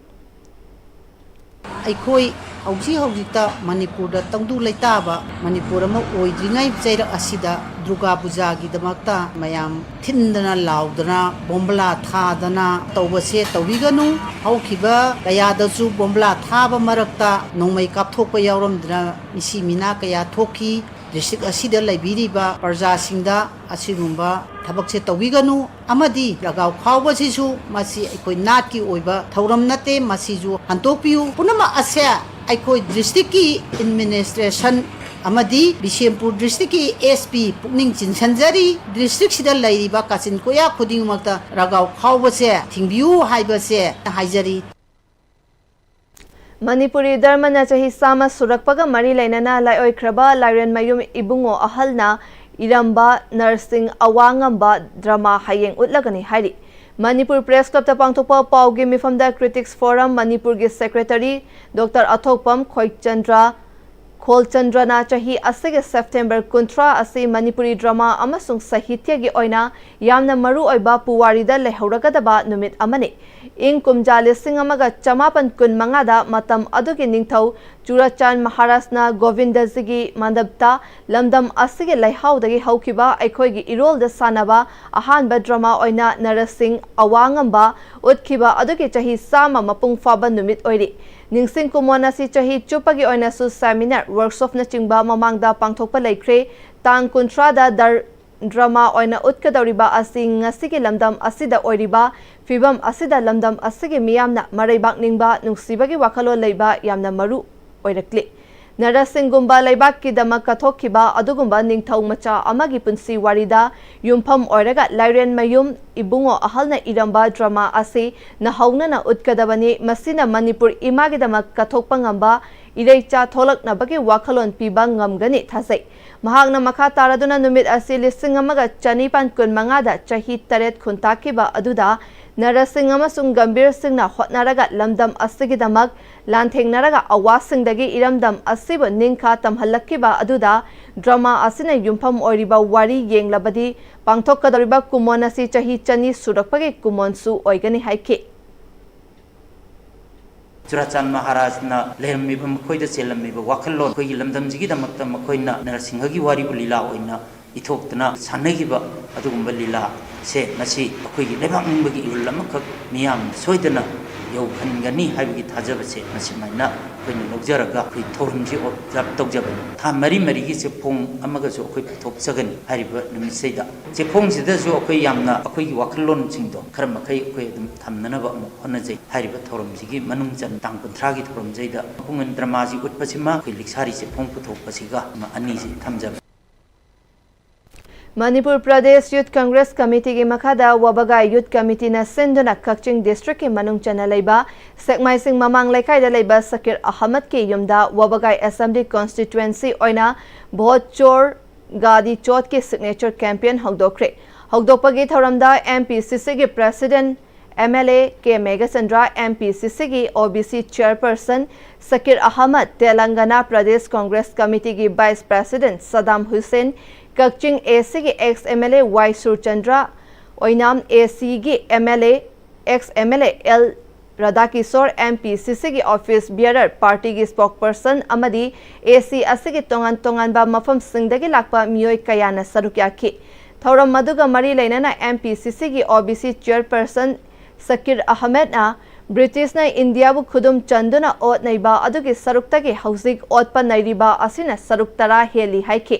ꯑꯩꯈꯣꯏ ꯍꯧꯖꯤꯛ ꯍꯧꯖꯤꯛꯇ ꯃꯅꯤꯄꯨꯔꯗ ꯇꯪꯗꯨ ꯂꯩꯇꯥꯕ ꯃꯅꯤꯄꯨꯔ ꯑꯃ ꯑꯣꯏꯗ꯭ꯔꯤꯉꯩ ꯆꯩꯔꯛ ꯑꯁꯤꯗ ꯗꯨꯔꯒꯥ ꯄꯨꯖꯥꯒꯤꯗꯃꯛꯇ ꯃꯌꯥꯝ ꯊꯤꯟꯗꯅ ꯂꯥꯎꯗꯅ ꯕꯣꯝꯕꯂꯥ ꯊꯥꯗꯅ ꯇꯧꯕꯁꯦ ꯇꯧꯕꯤꯒꯅꯨ꯫ ꯍꯧꯈꯤꯕ ꯀꯌꯥꯗꯁꯨ ꯕꯣꯝꯕꯂꯥ ꯊꯥꯕ ꯃꯔꯛꯇ ꯅꯣꯡꯃꯩ ꯀꯥꯞꯊꯣꯛꯄ ꯌꯥꯎꯔꯝꯗꯅ ꯃꯤꯁꯤ ꯃꯤꯅꯥ ꯀꯌꯥ ꯊꯣꯛꯈꯤ꯫ ꯗꯤꯁꯇ꯭ꯔꯤꯛ ꯑꯁꯤꯗ ꯂꯩꯕꯤꯔꯤꯕ ꯄ꯭ꯔꯖꯥꯁꯤꯡꯗ ꯑꯁꯤꯒꯨꯝꯕ ꯊꯕꯛꯁꯦ ꯇꯧꯕꯤꯒꯅꯨ꯫ ꯑꯃꯗꯤ ꯂꯒꯥꯎ ꯈꯥꯎꯕꯁꯤꯁꯨ ꯃꯁꯤ ꯑꯩꯈꯣꯏ ꯅꯥꯠꯀꯤ ꯑꯣꯏꯕ ꯊꯧꯔꯝ ꯅꯠꯇꯦ, ꯃꯁꯤꯁꯨ ꯍꯟꯗꯣꯛꯄꯤꯌꯨ꯫ ꯄꯨꯝꯅꯃꯛ ꯑꯁꯦ ꯑꯩꯈꯣꯏ ꯗꯤꯁꯇ꯭ꯔꯤꯛꯀꯤ ꯑꯦꯗꯃꯤꯅꯤꯁꯇ꯭ꯔꯦꯁꯟ ꯑꯃꯗꯤ ꯕꯤꯁꯦꯝꯄꯨꯔ ꯗꯤꯁꯇ꯭ꯔꯤꯛꯀꯤ ꯑꯦꯁ ꯄꯤ ꯄꯨꯛꯅꯤꯡ ꯆꯤꯡꯁꯤꯟꯖꯔꯤ꯫ ꯗꯤꯁꯇ꯭ꯔꯤꯛꯁꯤꯗ ꯂꯩꯔꯤꯕ ꯀꯥꯆꯤꯟ ꯀꯣꯌꯥ ꯈꯨꯗꯤꯡꯃꯛꯇ ꯂꯒꯥꯎ ꯈꯥꯎꯕꯁꯦ ꯊꯤꯡꯕꯤꯌꯨ ꯍꯥꯏꯕꯁꯦ ꯍꯥꯏꯖꯔꯤ꯫ ꯃꯅꯤꯄꯨꯔꯤ ꯙꯔꯃꯅ ꯆꯍꯤ ꯆꯥꯝꯃ ꯁꯨꯔꯛꯄꯒ ꯃꯔꯤ ꯂꯩꯅꯅ ꯂꯥꯏꯑꯣꯏꯈ꯭ꯔꯕ ꯂꯥꯏꯔꯦꯟꯃꯌꯨꯝ ꯏꯕꯨꯡꯉꯣ ꯑꯍꯜꯅ ꯏꯔꯝꯕ ꯅꯔꯁꯤꯡ ꯑꯋꯥ ꯉꯝꯕ ꯗ꯭ꯔꯃꯥ ꯍꯌꯦꯡ ꯎꯠꯂꯒꯅꯤ ꯍꯥꯏꯔꯤ꯫ ꯃꯅꯤꯄꯨꯔ ꯄ꯭ꯔꯦꯁ ꯀ꯭ꯂꯕꯇ ꯄꯥꯡꯊꯣꯛꯄ ꯄꯥꯎꯒꯤ ꯃꯤꯐꯝꯗ ꯀ꯭ꯔꯤꯇꯤꯛꯁ ꯐꯣꯔꯝ ꯃꯅꯤꯄꯨꯔꯒꯤ ꯁꯦꯀ꯭ꯔꯦꯇꯔꯤ ꯗꯣꯛꯇꯔ ꯑꯊꯣꯛꯄꯝ ꯈꯣꯏꯆꯟꯗ꯭ꯔ ꯈꯣꯜꯆꯟꯗ꯭ꯔꯅ ꯆꯍꯤ ꯑꯁꯤꯒꯤ ꯁꯦꯞꯇꯦꯝꯕꯔ ꯀꯨꯟꯊ꯭ꯔꯥ ꯑꯁꯤ ꯃꯅꯤꯄꯨꯔꯤ ꯗ꯭ꯔꯃꯥ ꯑꯃꯁꯨꯡ ꯁꯥꯍꯤꯇ꯭ꯌꯒꯤ ꯑꯣꯏꯅ ꯌꯥꯝꯅ ꯃꯔꯨ ꯑꯣꯏꯕ ꯄꯨꯋꯥꯔꯤꯗ ꯂꯩꯍꯧꯔꯒꯗꯕ ꯅꯨꯃꯤꯠ ꯑꯃꯅꯤ꯫ ꯏꯪ ꯀꯨꯝꯖꯥ ꯂꯤꯁꯤꯡ ꯑꯃꯒ ꯆꯃꯥꯄꯟ ꯀꯨꯟ ꯃꯉꯥꯗ ꯃꯇꯝ ꯑꯗꯨꯒꯤ ꯅꯤꯡꯊꯧ ꯆꯨꯔꯥꯆꯥꯟ ꯃꯍꯥꯔꯥꯖꯅ ꯒꯣꯕꯤꯟꯗꯖꯤꯒꯤ ꯃꯟꯗꯞꯇ ꯂꯝꯗꯝ ꯑꯁꯤꯒꯤ ꯂꯩꯍꯥꯎꯗꯒꯤ ꯍꯧꯈꯤꯕ ꯑꯩꯈꯣꯏꯒꯤ ꯏꯔꯣꯜꯗ ꯁꯥꯟꯅꯕ ꯑꯍꯥꯟꯕ ꯗ꯭ꯔꯃꯥ ꯑꯣꯏꯅ ꯅꯔꯁꯤꯡ ꯑꯋꯥ ꯉꯝꯕ ꯎꯠꯈꯤꯕ ꯑꯗꯨꯒꯤ ꯆꯍꯤ ꯆꯥꯝꯃ ꯃꯄꯨꯡ ꯐꯥꯕ ꯅꯨꯃꯤꯠ ꯑꯣꯏꯔꯤ꯫ ꯅꯤꯡꯁꯤꯡ ꯀꯨꯝꯑꯣꯟ ꯑꯁꯤ ꯆꯍꯤ ꯆꯨꯞꯄꯒꯤ ꯑꯣꯏꯅꯁꯨ ꯁꯦꯃꯤꯅꯥꯔ, ꯋꯔꯛꯁꯣꯞꯅꯆꯤꯡꯕ ꯃꯃꯥꯡꯗ ꯄꯥꯡꯊꯣꯛꯄ ꯂꯩꯈ꯭ꯔꯦ꯫ ꯇꯥꯡ ꯀꯨꯟꯊ꯭ꯔꯥꯗ ꯗꯔ-, ꯗ꯭ꯔꯃꯥ ꯑꯣꯏꯅ ꯎꯠꯀꯗꯧꯔꯤꯕ ꯑꯁꯤ ꯉꯁꯤꯒꯤ ꯂꯝꯗꯝ ꯑꯁꯤꯗ ꯑꯣꯏꯔꯤꯕ ꯐꯤꯕꯝ ꯑꯁꯤꯗ ꯂꯝꯗꯝ ꯑꯁꯤꯒꯤ ꯃꯤꯌꯥꯝꯅ ꯃꯔꯩꯕꯥꯛ ꯅꯤꯡꯕ, ꯅꯨꯡꯁꯤꯕꯒꯤ ꯋꯥꯈꯜꯂꯣꯟ ꯂꯩꯕ ꯌꯥꯝꯅ ꯃꯔꯨ ꯑꯣꯏꯔꯛꯂꯤ꯫ ꯅꯔꯁꯤꯡꯒꯨꯝꯕ ꯂꯩꯕꯥꯛꯀꯤꯗꯃꯛ ꯀꯠꯊꯣꯛꯈꯤꯕ ꯑꯗꯨꯒꯨꯝꯕ ꯅꯤꯡꯊꯧ ꯃꯆꯥ ꯑꯃꯒꯤ ꯄꯨꯟꯁꯤ ꯋꯥꯔꯤꯗ ꯌꯨꯝꯐꯝ ꯑꯣꯏꯔꯒ ꯂꯥꯏꯔꯦꯟꯃꯌꯨꯝ ꯏꯕꯨꯡꯉꯣ ꯑꯍꯜꯅ ꯏꯔꯝꯕ ꯗ꯭ꯔꯃꯥ ꯑꯁꯤ ꯅꯧꯍꯧꯅꯅ ꯎꯠꯀꯗꯕꯅꯤ꯫ ꯃꯁꯤꯅ ꯃꯅꯤꯄꯨꯔ ꯏꯃꯥꯒꯤꯗꯃꯛ ꯀꯠꯊꯣꯛꯄ ꯉꯝꯕ ꯏꯔꯩꯆꯥ ꯊꯣꯛꯂꯛꯅꯕꯒꯤ ꯋꯥꯈꯜꯂꯣꯟ ꯄꯤꯕ ꯉꯝꯒꯅꯤ ꯊꯥꯖꯩ꯫ ꯃꯍꯥꯛꯅ ꯃꯈꯥ ꯇꯥꯔꯗꯨꯅ ꯅꯨꯃꯤꯠ ꯑꯁꯤ ꯂꯤꯁꯤꯡ ꯑꯃꯒ ꯆꯅꯤꯄꯥꯟ ꯀꯨꯟꯃꯉꯥꯗ ꯆꯍꯤ ꯇꯔꯦꯠ ꯈꯨꯟꯇꯥꯛꯈꯤꯕ ꯑꯗꯨꯗ ꯅꯔꯁꯤꯡ ꯑꯃꯁꯨꯡ ꯒꯝꯚꯤꯔ ꯁꯤꯡꯅ ꯍꯣꯠꯅꯔꯒ ꯂꯝꯗꯝ ꯑꯁꯤꯒꯤꯗꯃꯛ ꯂꯥꯟꯊꯦꯡꯅꯔꯒ ꯑꯋꯥꯁꯤꯡꯗꯒꯤ ꯏꯔꯝꯗꯝ ꯑꯁꯤꯕꯨ ꯅꯤꯡꯈꯥ ꯇꯝꯍꯜꯂꯛꯈꯤꯕ ꯑꯗꯨꯗ ꯗ꯭ꯔꯃꯥ ꯑꯁꯤꯅ ꯌꯨꯝꯐꯝ ꯑꯣꯏꯔꯤꯕ ꯋꯥꯔꯤ ꯌꯦꯡꯂꯕꯗꯤ ꯄꯥꯡꯊꯣꯛꯀꯗꯧꯔꯤꯕ ꯀꯨꯝꯑꯣꯟ ꯑꯁꯤ ꯆꯍꯤ ꯆꯅꯤ ꯁꯨꯔꯛꯄꯒꯤ ꯀꯨꯝꯑꯣꯟꯁꯨ ꯑꯣꯏꯒꯅꯤ ꯍꯥꯏꯈꯤ꯫ ꯆꯨꯔꯥꯆꯥꯟ ꯃꯍꯥꯔꯥꯖꯅ ꯂꯩꯔꯝꯃꯤꯕ, ꯃꯈꯣꯏꯗ ꯆꯦꯜꯂꯝꯃꯤꯕ ꯋꯥꯈꯜꯂꯣꯟ, ꯑꯩꯈꯣꯏꯒꯤ ꯂꯝꯗꯝꯁꯤꯒꯤꯗꯃꯛꯇ ꯃꯈꯣꯏꯅ ꯅꯔꯁꯤꯡꯍꯒꯤ ꯋꯥꯔꯤꯕꯨ ꯂꯤꯂꯥ ꯑꯣꯏꯅ ꯏꯊꯣꯛꯇꯨꯅ ꯁꯥꯟꯅꯈꯤꯕ ꯑꯗꯨꯒꯨꯝꯕ ꯂꯤꯂꯥꯁꯦ ꯉꯁꯤ ꯑꯩꯈꯣꯏꯒꯤ ꯂꯩꯕꯥꯛ ꯅꯤꯡꯕꯒꯤ ꯏꯍꯨꯜ ꯑꯃꯈꯛ ꯃꯤꯌꯥꯝ ꯁꯣꯏꯗꯅ ꯌꯧꯍꯟꯒꯅꯤ ꯍꯥꯏꯕꯒꯤ ꯊꯥꯖꯕꯁꯦ ꯃꯁꯤꯃꯥꯏꯅ ꯑꯩꯈꯣꯏꯅ ꯂꯧꯖꯔꯒ ꯑꯩꯈꯣꯏ ꯊꯧꯔꯝꯁꯤ ꯑꯣꯕꯖꯥꯔꯕ ꯇꯧꯖꯕꯅꯤ꯫ ꯊꯥ ꯃꯔꯤ ꯃꯔꯤꯒꯤ ꯆꯦꯐꯣꯡ ꯑꯃꯒꯁꯨ ꯑꯩꯈꯣꯏ ꯄꯨꯊꯣꯛꯆꯒꯅꯤ꯫ ꯍꯥꯏꯔꯤꯕ ꯅꯨꯃꯤꯠꯁꯤꯗ ꯆꯦꯐꯣꯡꯁꯤꯗꯁꯨ ꯑꯩꯈꯣꯏ ꯌꯥꯝꯅ ꯑꯩꯈꯣꯏꯒꯤ ꯋꯥꯈꯜꯂꯣꯟꯁꯤꯡꯗꯣ ꯈꯔ ꯃꯈꯩ ꯑꯩꯈꯣꯏ ꯑꯗꯨꯝ ꯊꯝꯅꯅꯕ ꯑꯃꯨꯛ ꯍꯣꯠꯅꯖꯩ꯫ ꯍꯥꯏꯔꯤꯕ ꯊꯧꯔꯝꯁꯤꯒꯤ ꯃꯅꯨꯡ ꯆꯟ ꯇꯥꯡ ꯀꯨꯟꯊ꯭ꯔꯥꯒꯤ ꯊꯧꯔꯝꯁꯤꯗ ꯄꯨꯡ ꯗ꯭ꯔꯃꯥꯁꯤ ꯎꯠꯄꯁꯤꯃ ꯑꯩꯈꯣꯏ ꯂꯤꯛꯁꯥꯔꯤ ꯆꯦꯐꯣꯡ ꯄꯨꯊꯣꯛꯄꯁꯤꯒ ꯑꯃ ꯑꯅꯤꯁꯤ ꯊꯝꯖꯕꯅꯤ꯫ ꯃꯅꯤꯄꯨꯔ ꯄ꯭ꯔꯗꯦꯁ ꯌꯨꯊ ꯀꯪꯒ꯭ꯔꯦꯁ ꯀꯃꯤꯇꯤꯒꯤ ꯃꯈꯥꯗ ꯋꯥꯕꯒꯥꯏ ꯌꯨꯊ ꯀꯃꯤꯇꯤꯅ ꯁꯤꯟꯗꯨꯅ ꯀꯛꯆꯤꯡ ꯗꯤꯁꯇ꯭ꯔꯤꯛꯀꯤ ꯃꯅꯨꯡ ꯆꯟꯅ ꯂꯩꯕ ꯁꯦꯛꯃꯥꯏꯁꯤꯡ ꯃꯃꯥꯡ ꯂꯩꯀꯥꯏꯗ ꯂꯩꯕ ꯁꯀꯤꯔ ꯑꯍꯃꯗꯀꯤ ꯌꯨꯝꯗ ꯋꯥꯕꯒꯥꯏ ꯑꯦꯁꯦꯝꯕ꯭ꯂꯤ ꯀꯣꯟꯁꯇꯤꯇ꯭ꯋꯦꯟꯁꯤ ꯑꯣꯏꯅ ꯚꯣꯠ ꯆꯣꯔ ꯒꯥꯗꯤ ꯆꯣꯠꯀꯤ ꯁꯤꯒꯅꯦꯆꯔ ꯀꯦꯝꯄꯦꯟ ꯍꯧꯗꯣꯛꯈ꯭ꯔꯦ꯫ ꯍꯧꯗꯣꯛꯄꯒꯤ ꯊꯧꯔꯝꯗ ꯑꯦꯝ ꯄꯤ ꯁꯤ ꯁꯤꯒꯤ president M L A K Meghachandra, M P C ꯁꯤꯒꯤ O B C chairperson Shakir Ahmad, Telangana Pradesh Congress ꯀꯃꯤꯇꯤꯒꯤ vice president Saddam Hussain, Kakching A ꯁꯤꯒꯤ ex M L A Y Surchandra, Oinam A ꯁꯤꯒꯤ M L A, ex M L A L Radhakishore, M P C ꯁꯤꯒꯤ office ꯕꯤꯌꯔꯔ, ꯄꯥꯔꯇꯤꯒꯤ ꯁ꯭ꯄꯣꯛꯄꯔꯁꯟ ꯑꯃꯗꯤ ꯑꯦ ꯁꯤ ꯑꯁꯤꯒꯤ ꯇꯣꯉꯥꯟ ꯇꯣꯉꯥꯟꯕ ꯃꯐꯝꯁꯤꯡꯗꯒꯤ ꯂꯥꯛꯄ ꯃꯤꯑꯣꯏ ꯀꯌꯥꯅ ꯁꯔꯨꯛ ꯌꯥꯈꯤ꯫ ꯊꯧꯔꯝ ꯑꯗꯨꯒ ꯃꯔꯤ ꯂꯩꯅꯅ ꯑꯦꯝ ꯄꯤ ꯁꯤ ꯁꯤꯒꯤ ꯑꯣ ꯕꯤ ꯁꯤ ꯆꯦꯌꯔꯄꯔꯁꯟ ꯁꯀꯤꯔ ꯑꯍꯃꯗꯅ ꯕ꯭ꯔꯤꯇꯤꯁꯅ ꯏꯟꯗꯤꯌꯥꯕꯨ ꯈꯨꯗꯨꯝ ꯆꯟꯗꯨꯅ ꯑꯣꯠ ꯅꯩꯕ ꯑꯗꯨꯒꯤ ꯁꯔꯨꯛꯇꯒꯤ ꯍꯧꯖꯤꯛ ꯑꯣꯠꯄ ꯅꯩꯔꯤꯕ ꯑꯁꯤꯅ ꯁꯔꯨꯛ ꯇꯔꯥ ꯍꯦꯜꯂꯤ ꯍꯥꯏꯈꯤ꯫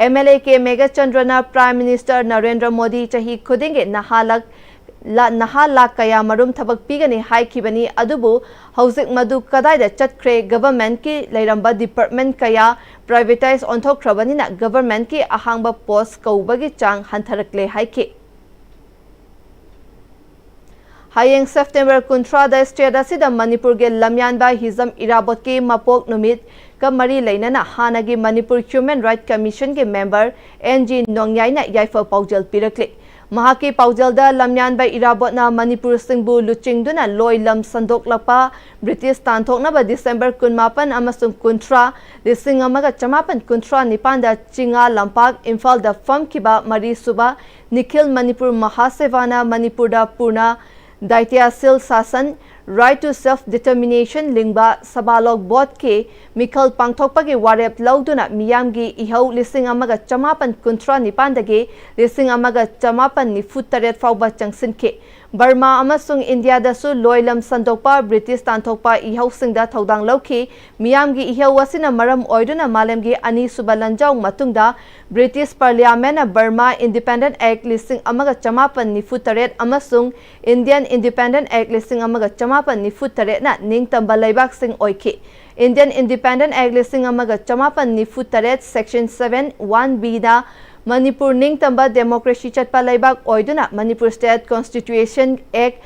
ꯑꯦꯝ ꯑꯦꯜ ꯑꯦ ꯀꯦ ꯃꯦꯘꯆꯟꯗ꯭ꯔꯅ Prime Minister ꯅꯔꯦꯟꯗ꯭ꯔ ꯃꯣꯗꯤ ꯆꯍꯤ ꯈꯨꯗꯤꯡꯒꯤ ꯅꯍꯥ ꯂꯥꯛ, ꯂꯥ-, ꯅꯍꯥ ꯂꯥꯛ ꯀꯌꯥ ꯃꯔꯨꯝ ꯊꯕꯛ ꯄꯤꯒꯅꯤ ꯍꯥꯏꯈꯤꯕꯅꯤ, ꯑꯗꯨꯕꯨ ꯍꯧꯖꯤꯛ ꯃꯗꯨ ꯀꯗꯥꯏꯗ ꯆꯠꯈ꯭ꯔꯦ? Governmentꯀꯤ ꯂꯩꯔꯝꯕ department ꯀꯌꯥ privatise ꯑꯣꯟꯊꯣꯛꯈ꯭ꯔꯕꯅꯤꯅ governmentꯀꯤ ꯑꯍꯥꯡꯕ post ꯀꯧꯕꯒꯤ ꯆꯥꯡ ꯍꯟꯊꯔꯛꯂꯦ ꯍꯥꯏꯈꯤ꯫ ꯍꯌꯦꯡ September ꯀꯨꯟꯊ꯭ꯔꯥꯗ state ꯑꯁꯤꯗ ꯃꯅꯤꯄꯨꯔꯒꯤ ꯂꯝꯌꯥꯟꯕ ꯍꯤꯖꯝ ꯏꯔꯥꯕꯣꯠꯀꯤ ꯃꯄꯣꯛ ꯅꯨꯃꯤꯠꯀ ꯃꯔꯤ ꯂꯩꯅꯅ ꯍꯥꯟꯅꯒꯤ ꯃꯅꯤꯄꯨꯔ Human Rights Commissionꯒꯤ member ꯑꯦꯟ ꯖꯤ ꯅꯣꯡꯌꯥꯏꯅ ꯌꯥꯏꯐ ꯄꯥꯎꯖꯦꯜ ꯄꯤꯔꯛꯂꯤ꯫ ꯃꯍꯥꯛꯀꯤ ꯄꯥꯎꯖꯦꯜꯗ ꯂꯝꯌꯥꯟꯕ ꯏꯔꯥꯕꯣꯠꯅ ꯃꯅꯤꯄꯨꯔꯁꯤꯡꯕꯨ ꯂꯨꯆꯤꯡꯗꯨꯅ ꯂꯣꯏ ꯂꯝ ꯁꯟꯗꯣꯛꯂꯛꯄ British ꯇꯥꯟꯊꯣꯛꯅꯕ December ꯀꯨꯟꯃꯥꯄꯟ ꯑꯃꯁꯨꯡ ꯀꯨꯟꯊ꯭ꯔꯥ, ꯂꯤꯁꯤꯡ ꯑꯃꯒ ꯆꯃꯥꯄꯟ ꯀꯨꯟꯊ꯭ꯔꯥ ꯅꯤꯄꯥꯟꯗ ꯆꯤꯡꯉꯥ ꯂꯝꯄꯥꯛ ꯏꯝꯐꯥꯜꯗ ꯐꯝꯈꯤꯕ ꯃꯔꯤꯁꯨꯕ ꯅꯤꯈꯤꯜ ꯃꯅꯤꯄꯨꯔ ꯃꯍꯥꯁꯦꯕꯥꯅ ꯃꯅꯤꯄꯨꯔꯗ ꯄꯨꯔꯅ ꯗꯥꯏꯇ꯭ꯌꯥꯁꯤꯜ ꯁꯥꯁꯟ, Right to Self Determination ꯂꯤꯡꯕ ꯁꯕꯥꯂꯣꯛ ꯕꯣꯠꯀꯤ ꯃꯤꯈꯜ ꯄꯥꯡꯊꯣꯛꯄꯒꯤ ꯋꯥꯔꯦꯞ ꯂꯧꯗꯨꯅ ꯃꯤꯌꯥꯝꯒꯤ ꯏꯍꯧ ꯂꯤꯁꯤꯡ ꯑꯃꯒ ꯆꯃꯥꯄꯟ ꯀꯨꯟꯊ꯭ꯔꯥ ꯅꯤꯄꯥꯟꯗꯒꯤ ꯂꯤꯁꯤꯡ ꯑꯃꯒ ꯆꯃꯥꯄꯟ ꯅꯤꯐꯨ ꯇꯔꯦꯠ ꯐꯥꯎꯕ ꯆꯪꯁꯤꯟꯈꯤ꯫ ꯕꯔꯃꯥ ꯑꯃꯁꯨꯡ ꯏꯟꯗꯤꯌꯥꯗꯁꯨ ꯂꯣꯏ ꯂꯝ ꯁꯟꯗꯣꯛꯄ, British ꯇꯥꯟꯊꯣꯛꯄ ꯏꯍꯧꯁꯤꯡꯗ ꯊꯧꯗꯥꯡ ꯂꯧꯈꯤ꯫ ꯃꯤꯌꯥꯝꯒꯤ ꯏꯍꯧ ꯑꯁꯤꯅ ꯃꯔꯝ ꯑꯣꯏꯗꯨꯅ ꯃꯥꯂꯦꯝꯒꯤ ꯑꯅꯤꯁꯨꯕ ꯂꯥꯟꯖꯥꯎ ꯃꯇꯨꯡꯗ British Parliamentꯅ Burma Independent Act ꯂꯤꯁꯤꯡ ꯑꯃꯒ ꯆꯃꯥꯄꯟ ꯅꯤꯐꯨ ꯇꯔꯦꯠ ꯑꯃꯁꯨꯡ Indian Independent Act ꯂꯤꯁꯤꯡ ꯑꯃꯒ ꯆꯃꯥꯄꯟ ꯅꯤꯐꯨ ꯇꯔꯦꯠꯅ ꯅꯤꯡꯇꯝꯕ ꯂꯩꯕꯥꯛꯁꯤꯡ ꯑꯣꯏꯈꯤ꯫ Indian Independent Act ꯂꯤꯁꯤꯡ ꯑꯃꯒ ꯆꯃꯥꯄꯟ ꯅꯤꯐꯨ ꯇꯔꯦꯠ Section seven one Bꯅ ꯃꯅꯤꯄꯨꯔ ꯅꯤꯡꯇꯝꯕ democracy ꯆꯠꯄ ꯂꯩꯕꯥꯛ ꯑꯣꯏꯗꯨꯅ Manipur State Constitution Act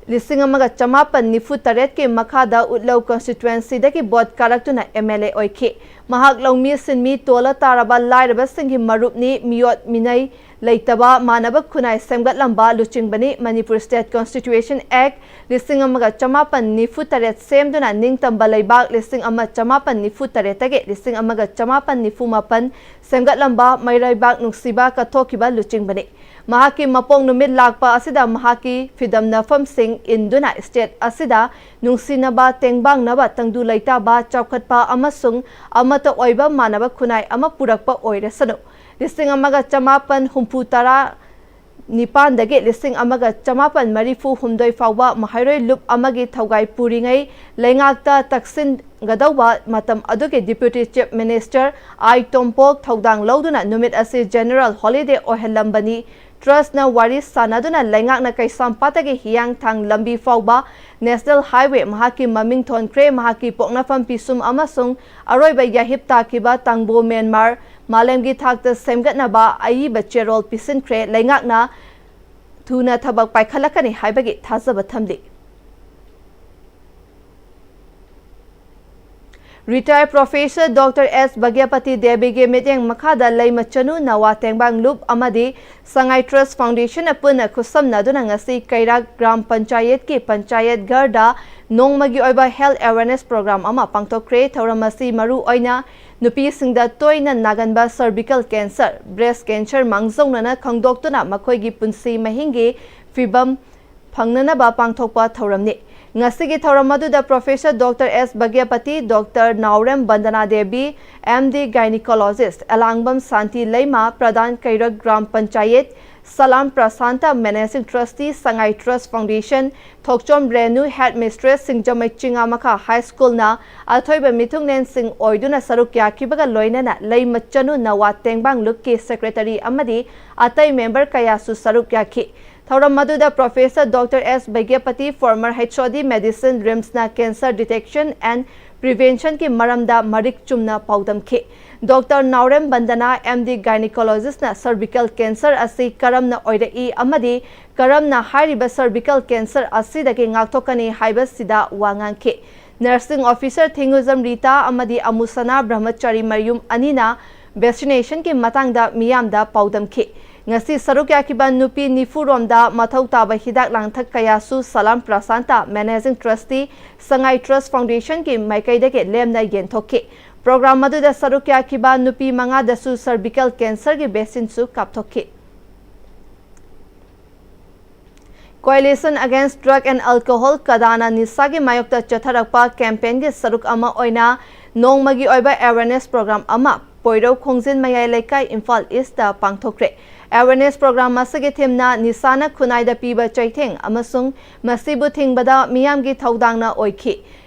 ꯂꯤꯁꯤꯡ ꯑꯃꯒ ꯆꯃꯥꯄꯟ ꯅꯤꯐꯨ ꯇꯔꯦꯠꯀꯤ ꯃꯈꯥꯗ ꯎꯠꯂꯧ constituencyꯗꯒꯤ ꯚꯣꯠ ꯀꯥꯔꯛꯇꯨꯅ ꯑꯦꯝ ꯑꯦꯜ ꯑꯦ ꯑꯣꯏꯈꯤ꯫ ꯃꯍꯥꯛ ꯂꯧꯃꯤ ꯁꯤꯟꯃꯤ ꯇꯣꯜꯂ ꯇꯥꯔꯕ ꯂꯥꯏꯔꯕꯁꯤꯡꯒꯤ ꯃꯔꯨꯞꯅꯤ, ꯃꯤꯑꯣꯠ ꯃꯤꯅꯩ ꯂꯩꯇꯕ ꯃꯥꯟꯅꯕ ꯈꯨꯟꯅꯥꯏ ꯁꯦꯝꯒꯠꯂꯝꯕ ꯂꯨꯆꯤꯡꯕꯅꯤ꯫ Manipur State Constitution Act ꯂꯤꯁꯤꯡ ꯑꯃꯒ ꯆꯃꯥꯄꯟ ꯅꯤꯐꯨ ꯇꯔꯦꯠ ꯁꯦꯝꯗꯨꯅ ꯅꯤꯡꯇꯝꯕ ꯂꯩꯕꯥꯛ ꯂꯤꯁꯤꯡ ꯑꯃ ꯆꯃꯥꯄꯟ ꯅꯤꯐꯨ ꯇꯔꯦꯠꯇꯒꯤ ꯂꯤꯁꯤꯡ ꯑꯃꯒ ꯆꯃꯥꯄꯟ ꯅꯤꯐꯨ ꯃꯥꯄꯟ ꯁꯦꯝꯒꯠꯂꯝꯕ ꯃꯩꯔꯩꯕꯥꯛ ꯅꯨꯡꯁꯤꯕ ꯀꯠꯊꯣꯛꯈꯤꯕ ꯂꯨꯆꯤꯡꯕꯅꯤ꯫ ꯃꯍꯥꯛꯀꯤ ꯃꯄꯣꯛ ꯅꯨꯃꯤꯠ ꯂꯥꯛꯄ ꯑꯁꯤꯗ ꯃꯍꯥꯛꯀꯤ ꯐꯤꯗꯝꯅꯐꯝꯁꯤꯡ ꯏꯟꯗꯨꯅ state ꯑꯁꯤꯗ ꯅꯨꯡꯁꯤꯅꯕ ꯇꯦꯡꯕꯥꯡꯅꯕ ꯇꯪꯗꯨ ꯂꯩꯇꯥꯕ ꯆꯥꯎꯈꯠꯄ ꯑꯃꯁꯨꯡ ꯑꯃꯠꯇ ꯑꯣꯏꯕ ꯃꯥꯟꯅꯕ ꯈꯨꯟꯅꯥꯏ ꯑꯃ ꯄꯨꯔꯛꯄ ꯑꯣꯏꯔꯁꯅꯨ꯫ ꯂꯤꯁꯤꯡ ꯑꯃꯒ ꯆꯃꯥꯄꯟ ꯍꯨꯝꯐꯨ ꯇꯔꯥ ꯅꯤꯄꯥꯟꯗꯒꯤ ꯂꯤꯁꯤꯡ ꯑꯃꯒ ꯆꯃꯥꯄꯟ ꯃꯔꯤꯐꯨ ꯍꯨꯝꯗꯣꯏ ꯐꯥꯎꯕ ꯃꯍꯩꯔꯣꯏ ꯂꯨꯞ ꯑꯃꯒꯤ ꯊꯧꯒꯥꯏ ꯄꯨꯔꯤꯉꯩ ꯂꯩꯉꯥꯛꯇ ꯇꯛꯁꯤꯟꯒꯗꯧꯕ ꯃꯇꯝ ꯑꯗꯨꯒꯤ Deputy Chief Minister ꯑꯥꯏ ꯇꯣꯝꯄꯣꯛ ꯊꯧꯗꯥꯡ ꯂꯧꯗꯨꯅ ꯅꯨꯃꯤꯠ ꯑꯁꯤ general holiday ꯑꯣꯏꯍꯜꯂꯝꯕꯅꯤ꯫ Trustꯅ ꯋꯥꯔꯤ ꯁꯥꯟꯅꯗꯨꯅ ꯂꯩꯉꯥꯛꯅ ꯀꯩꯁꯥꯝꯄꯥꯠꯇꯒꯤ ꯍꯤꯌꯥꯡꯊꯥꯡ ꯂꯝꯕꯤ ꯐꯥꯎꯕ National Highway ꯃꯍꯥꯛꯀꯤ ꯃꯃꯤꯡ ꯊꯣꯟꯈ꯭ꯔꯦ, ꯃꯍꯥꯛꯀꯤ ꯄꯣꯛꯅꯐꯝ ꯄꯤꯁꯨꯝ ꯑꯃꯁꯨꯡ ꯑꯔꯣꯏꯕ ꯌꯥꯍꯤꯞ ꯇꯥꯈꯤꯕ ꯇꯥꯡꯕꯣ ꯃ꯭ꯌꯥꯟꯃꯥꯔ ꯃꯥꯂꯦꯝꯒꯤ ꯊꯥꯛꯇ ꯁꯦꯝꯒꯠꯅꯕ ꯑꯏꯕ ꯆꯦꯔꯣꯜ ꯄꯤꯁꯤꯟꯈ꯭ꯔꯦ꯫ ꯂꯩꯉꯥꯛꯅ ꯊꯨꯅ ꯊꯕꯛ ꯄꯥꯏꯈꯠꯂꯛꯀꯅꯤ ꯍꯥꯏꯕꯒꯤ ꯊꯥꯖꯕ ꯊꯝꯂꯤ꯫ Retired Professor Doctor ꯑꯦꯁ ꯚꯒ꯭ꯌꯄꯇꯤ ꯗꯦꯕꯤꯒꯤ ꯃꯤꯠꯌꯦꯡ ꯃꯈꯥꯗ ꯂꯩꯃꯆꯅꯨ ꯅꯋꯥ ꯇꯦꯡꯕꯥꯡ ꯂꯨꯞ ꯑꯃꯗꯤ ꯁꯉꯥꯏ Trust Foundationꯅ ꯄꯨꯟꯅ ꯈꯨꯠꯁꯝꯅꯗꯨꯅ ꯉꯁꯤ ꯀꯩꯔꯥꯛ ꯒ꯭ꯔꯥꯝ ꯄꯟꯆꯥꯌꯠꯀꯤ ꯄꯟꯆꯥꯌꯠ ꯘꯔꯗ ꯅꯣꯡꯃꯒꯤ ꯑꯣꯏꯕ health awareness program ꯑꯃ ꯄꯥꯡꯊꯣꯛꯈ꯭ꯔꯦ꯫ ꯊꯧꯔꯝ ꯑꯁꯤ ꯃꯔꯨ ꯑꯣꯏꯅ ꯅꯨꯄꯤꯁꯤꯡꯗ ꯇꯣꯏꯅ ꯅꯥꯒꯟꯕ cervical cancer, breast cancer ꯃꯥꯡꯖꯧꯅꯅ ꯈꯪꯗꯣꯛꯇꯨꯅ ꯃꯈꯣꯏꯒꯤ ꯄꯨꯟꯁꯤ ꯃꯍꯤꯡꯒꯤ ꯐꯤꯕꯝ ꯐꯪꯅꯅꯕ ꯄꯥꯡꯊꯣꯛꯄ ꯊꯧꯔꯝꯅꯤ꯫ ꯉꯁꯤꯒꯤ ꯊꯧꯔꯝ ꯑꯗꯨꯗ Professor Doctor ꯑꯦꯁ ꯚꯒ꯭ꯌꯄꯇꯤ, Doctor ꯅꯥꯎꯔꯦꯝ ꯕꯟꯗꯅꯥ ꯗꯦꯕꯤ, ꯑꯦꯝ ꯗꯤ Gynecologist, ꯑꯦꯂꯥꯡꯕꯝ ꯁꯥꯟꯇꯤ ꯂꯩꯃ, ꯄ꯭ꯔꯙꯥꯟ ꯀꯩꯔꯛ ꯒ꯭ꯔꯥꯝ ꯄꯟꯆꯥꯌꯠ, ꯁꯂꯥꯝ ꯄ꯭ꯔꯁꯥꯟꯇ, Managing Trustee, ꯁꯉꯥꯏ Trust Foundation, ꯊꯣꯛꯆꯣꯝ ꯔꯦꯅꯨ, Headmistress, ꯁꯤꯡꯖꯃꯩ ꯆꯤꯉꯥꯃꯈꯥ High Schoolꯅ ꯑꯊꯣꯏꯕ ꯃꯤꯊꯨꯡꯂꯦꯟꯁꯤꯡ ꯑꯣꯏꯗꯨꯅ ꯁꯔꯨꯛ ꯌꯥꯈꯤꯕꯒ ꯂꯣꯏꯅꯅ ꯂꯩꯃꯆꯅꯨ ꯅꯋꯥ ꯇꯦꯡꯕꯥꯡ ꯂꯨꯞꯀꯤ Secretary ꯑꯃꯗꯤ ꯑꯇꯩ member ꯀꯌꯥꯁꯨ ꯁꯔꯨꯛ ꯌꯥꯈꯤ꯫ ꯊꯧꯔꯝ ꯑꯗꯨꯗ Professor Doctor S ꯚꯒ꯭ꯌꯄꯇꯤ, former H O D Medicine, RIMSꯅ cancer detection and preventionꯒꯤ ꯃꯔꯝꯗ ꯃꯔꯤꯛ ꯆꯨꯝꯅ ꯄꯥꯎꯗꯝꯈꯤ꯫ Doctor ꯅꯥꯎꯔꯦꯝ ꯕꯟꯗꯅꯥ, ꯑꯦꯝ ꯗꯤ Gynecologistꯅ cervical cancer ꯑꯁꯤ ꯀꯔꯝꯅ ꯑꯣꯏꯔꯛꯏ ꯑꯃꯗꯤ ꯀꯔꯝꯅ ꯍꯥꯏꯔꯤꯕ cervical cancer ꯑꯁꯤꯗꯒꯤ ꯉꯥꯛꯊꯣꯛꯀꯅꯤ ꯍꯥꯏꯕꯁꯤꯗ ꯋꯥ ꯉꯥꯡꯈꯤ꯫ Nursing Officer ꯊꯤꯡꯉꯨꯖꯝ ꯔꯤꯇꯥ ꯑꯃꯗꯤ ꯑꯃꯨꯁꯅꯥ ꯕ꯭ꯔꯍꯃꯆꯥꯔꯤ ꯃꯌꯨꯝ ꯑꯅꯤꯅ vaccinationꯒꯤ ꯃꯇꯥꯡꯗ ꯃꯤꯌꯥꯝꯗ ꯄꯥꯎꯗꯝꯈꯤ꯫ ꯉꯁꯤ ꯁꯔꯨꯛ ꯌꯥꯈꯤꯕ ꯅꯨꯄꯤ ꯅꯤꯐꯨ ꯔꯣꯝꯗ ꯃꯊꯧ ꯇꯥꯕ ꯍꯤꯗꯥꯛ ꯂꯥꯡꯊꯛ ꯀꯌꯥꯁꯨ ꯁꯂꯥꯝ ꯄ꯭ꯔꯁꯥꯟꯇ, Managing Trustee, ꯁꯉꯥꯏ Trust Foundationꯒꯤ ꯃꯥꯏꯀꯩꯗꯒꯤ ꯂꯦꯝꯅ ꯌꯦꯟꯊꯣꯛꯈꯤ꯫ Program ꯑꯗꯨꯗ ꯁꯔꯨꯛ ꯌꯥꯈꯤꯕ ꯅꯨꯄꯤ ꯃꯉꯥꯗꯁꯨ cervical cancerꯒꯤ vaccineꯁꯨ ꯀꯥꯞꯊꯣꯛꯈꯤ꯫ Coalition Against Drug and Alcohol, ꯀꯗꯥꯅ ꯅꯤꯁꯥꯒꯤ ꯃꯥꯌꯣꯛꯇ ꯆꯠꯊꯔꯛꯄ campaignꯒꯤ ꯁꯔꯨꯛ ꯑꯃ ꯑꯣꯏꯅ ꯅꯣꯡꯃꯒꯤ ꯑꯣꯏꯕ awareness program ꯑꯃ ꯄꯣꯏꯔꯧ ꯈꯣꯡꯖꯤꯟ ꯃꯌꯥꯏ ꯂꯩꯀꯥꯏ, ꯏꯝꯐꯥꯜ ꯏꯁꯇ ꯄꯥꯡꯊꯣꯛꯈ꯭ꯔꯦ꯫ Awareness program ꯑꯁꯤꯒꯤ theme ꯅ ꯅꯤꯁꯥꯅ ꯈꯨꯟꯅꯥꯏꯗ ꯄꯤꯕ ꯆꯩꯊꯦꯡ ꯑꯃꯁꯨꯡ ꯃꯁꯤꯕꯨ ꯊꯤꯡꯕꯗ ꯃꯤꯌꯥꯝꯒꯤ ꯊꯧꯗꯥꯡꯅ ꯑꯣꯏꯈꯤ꯫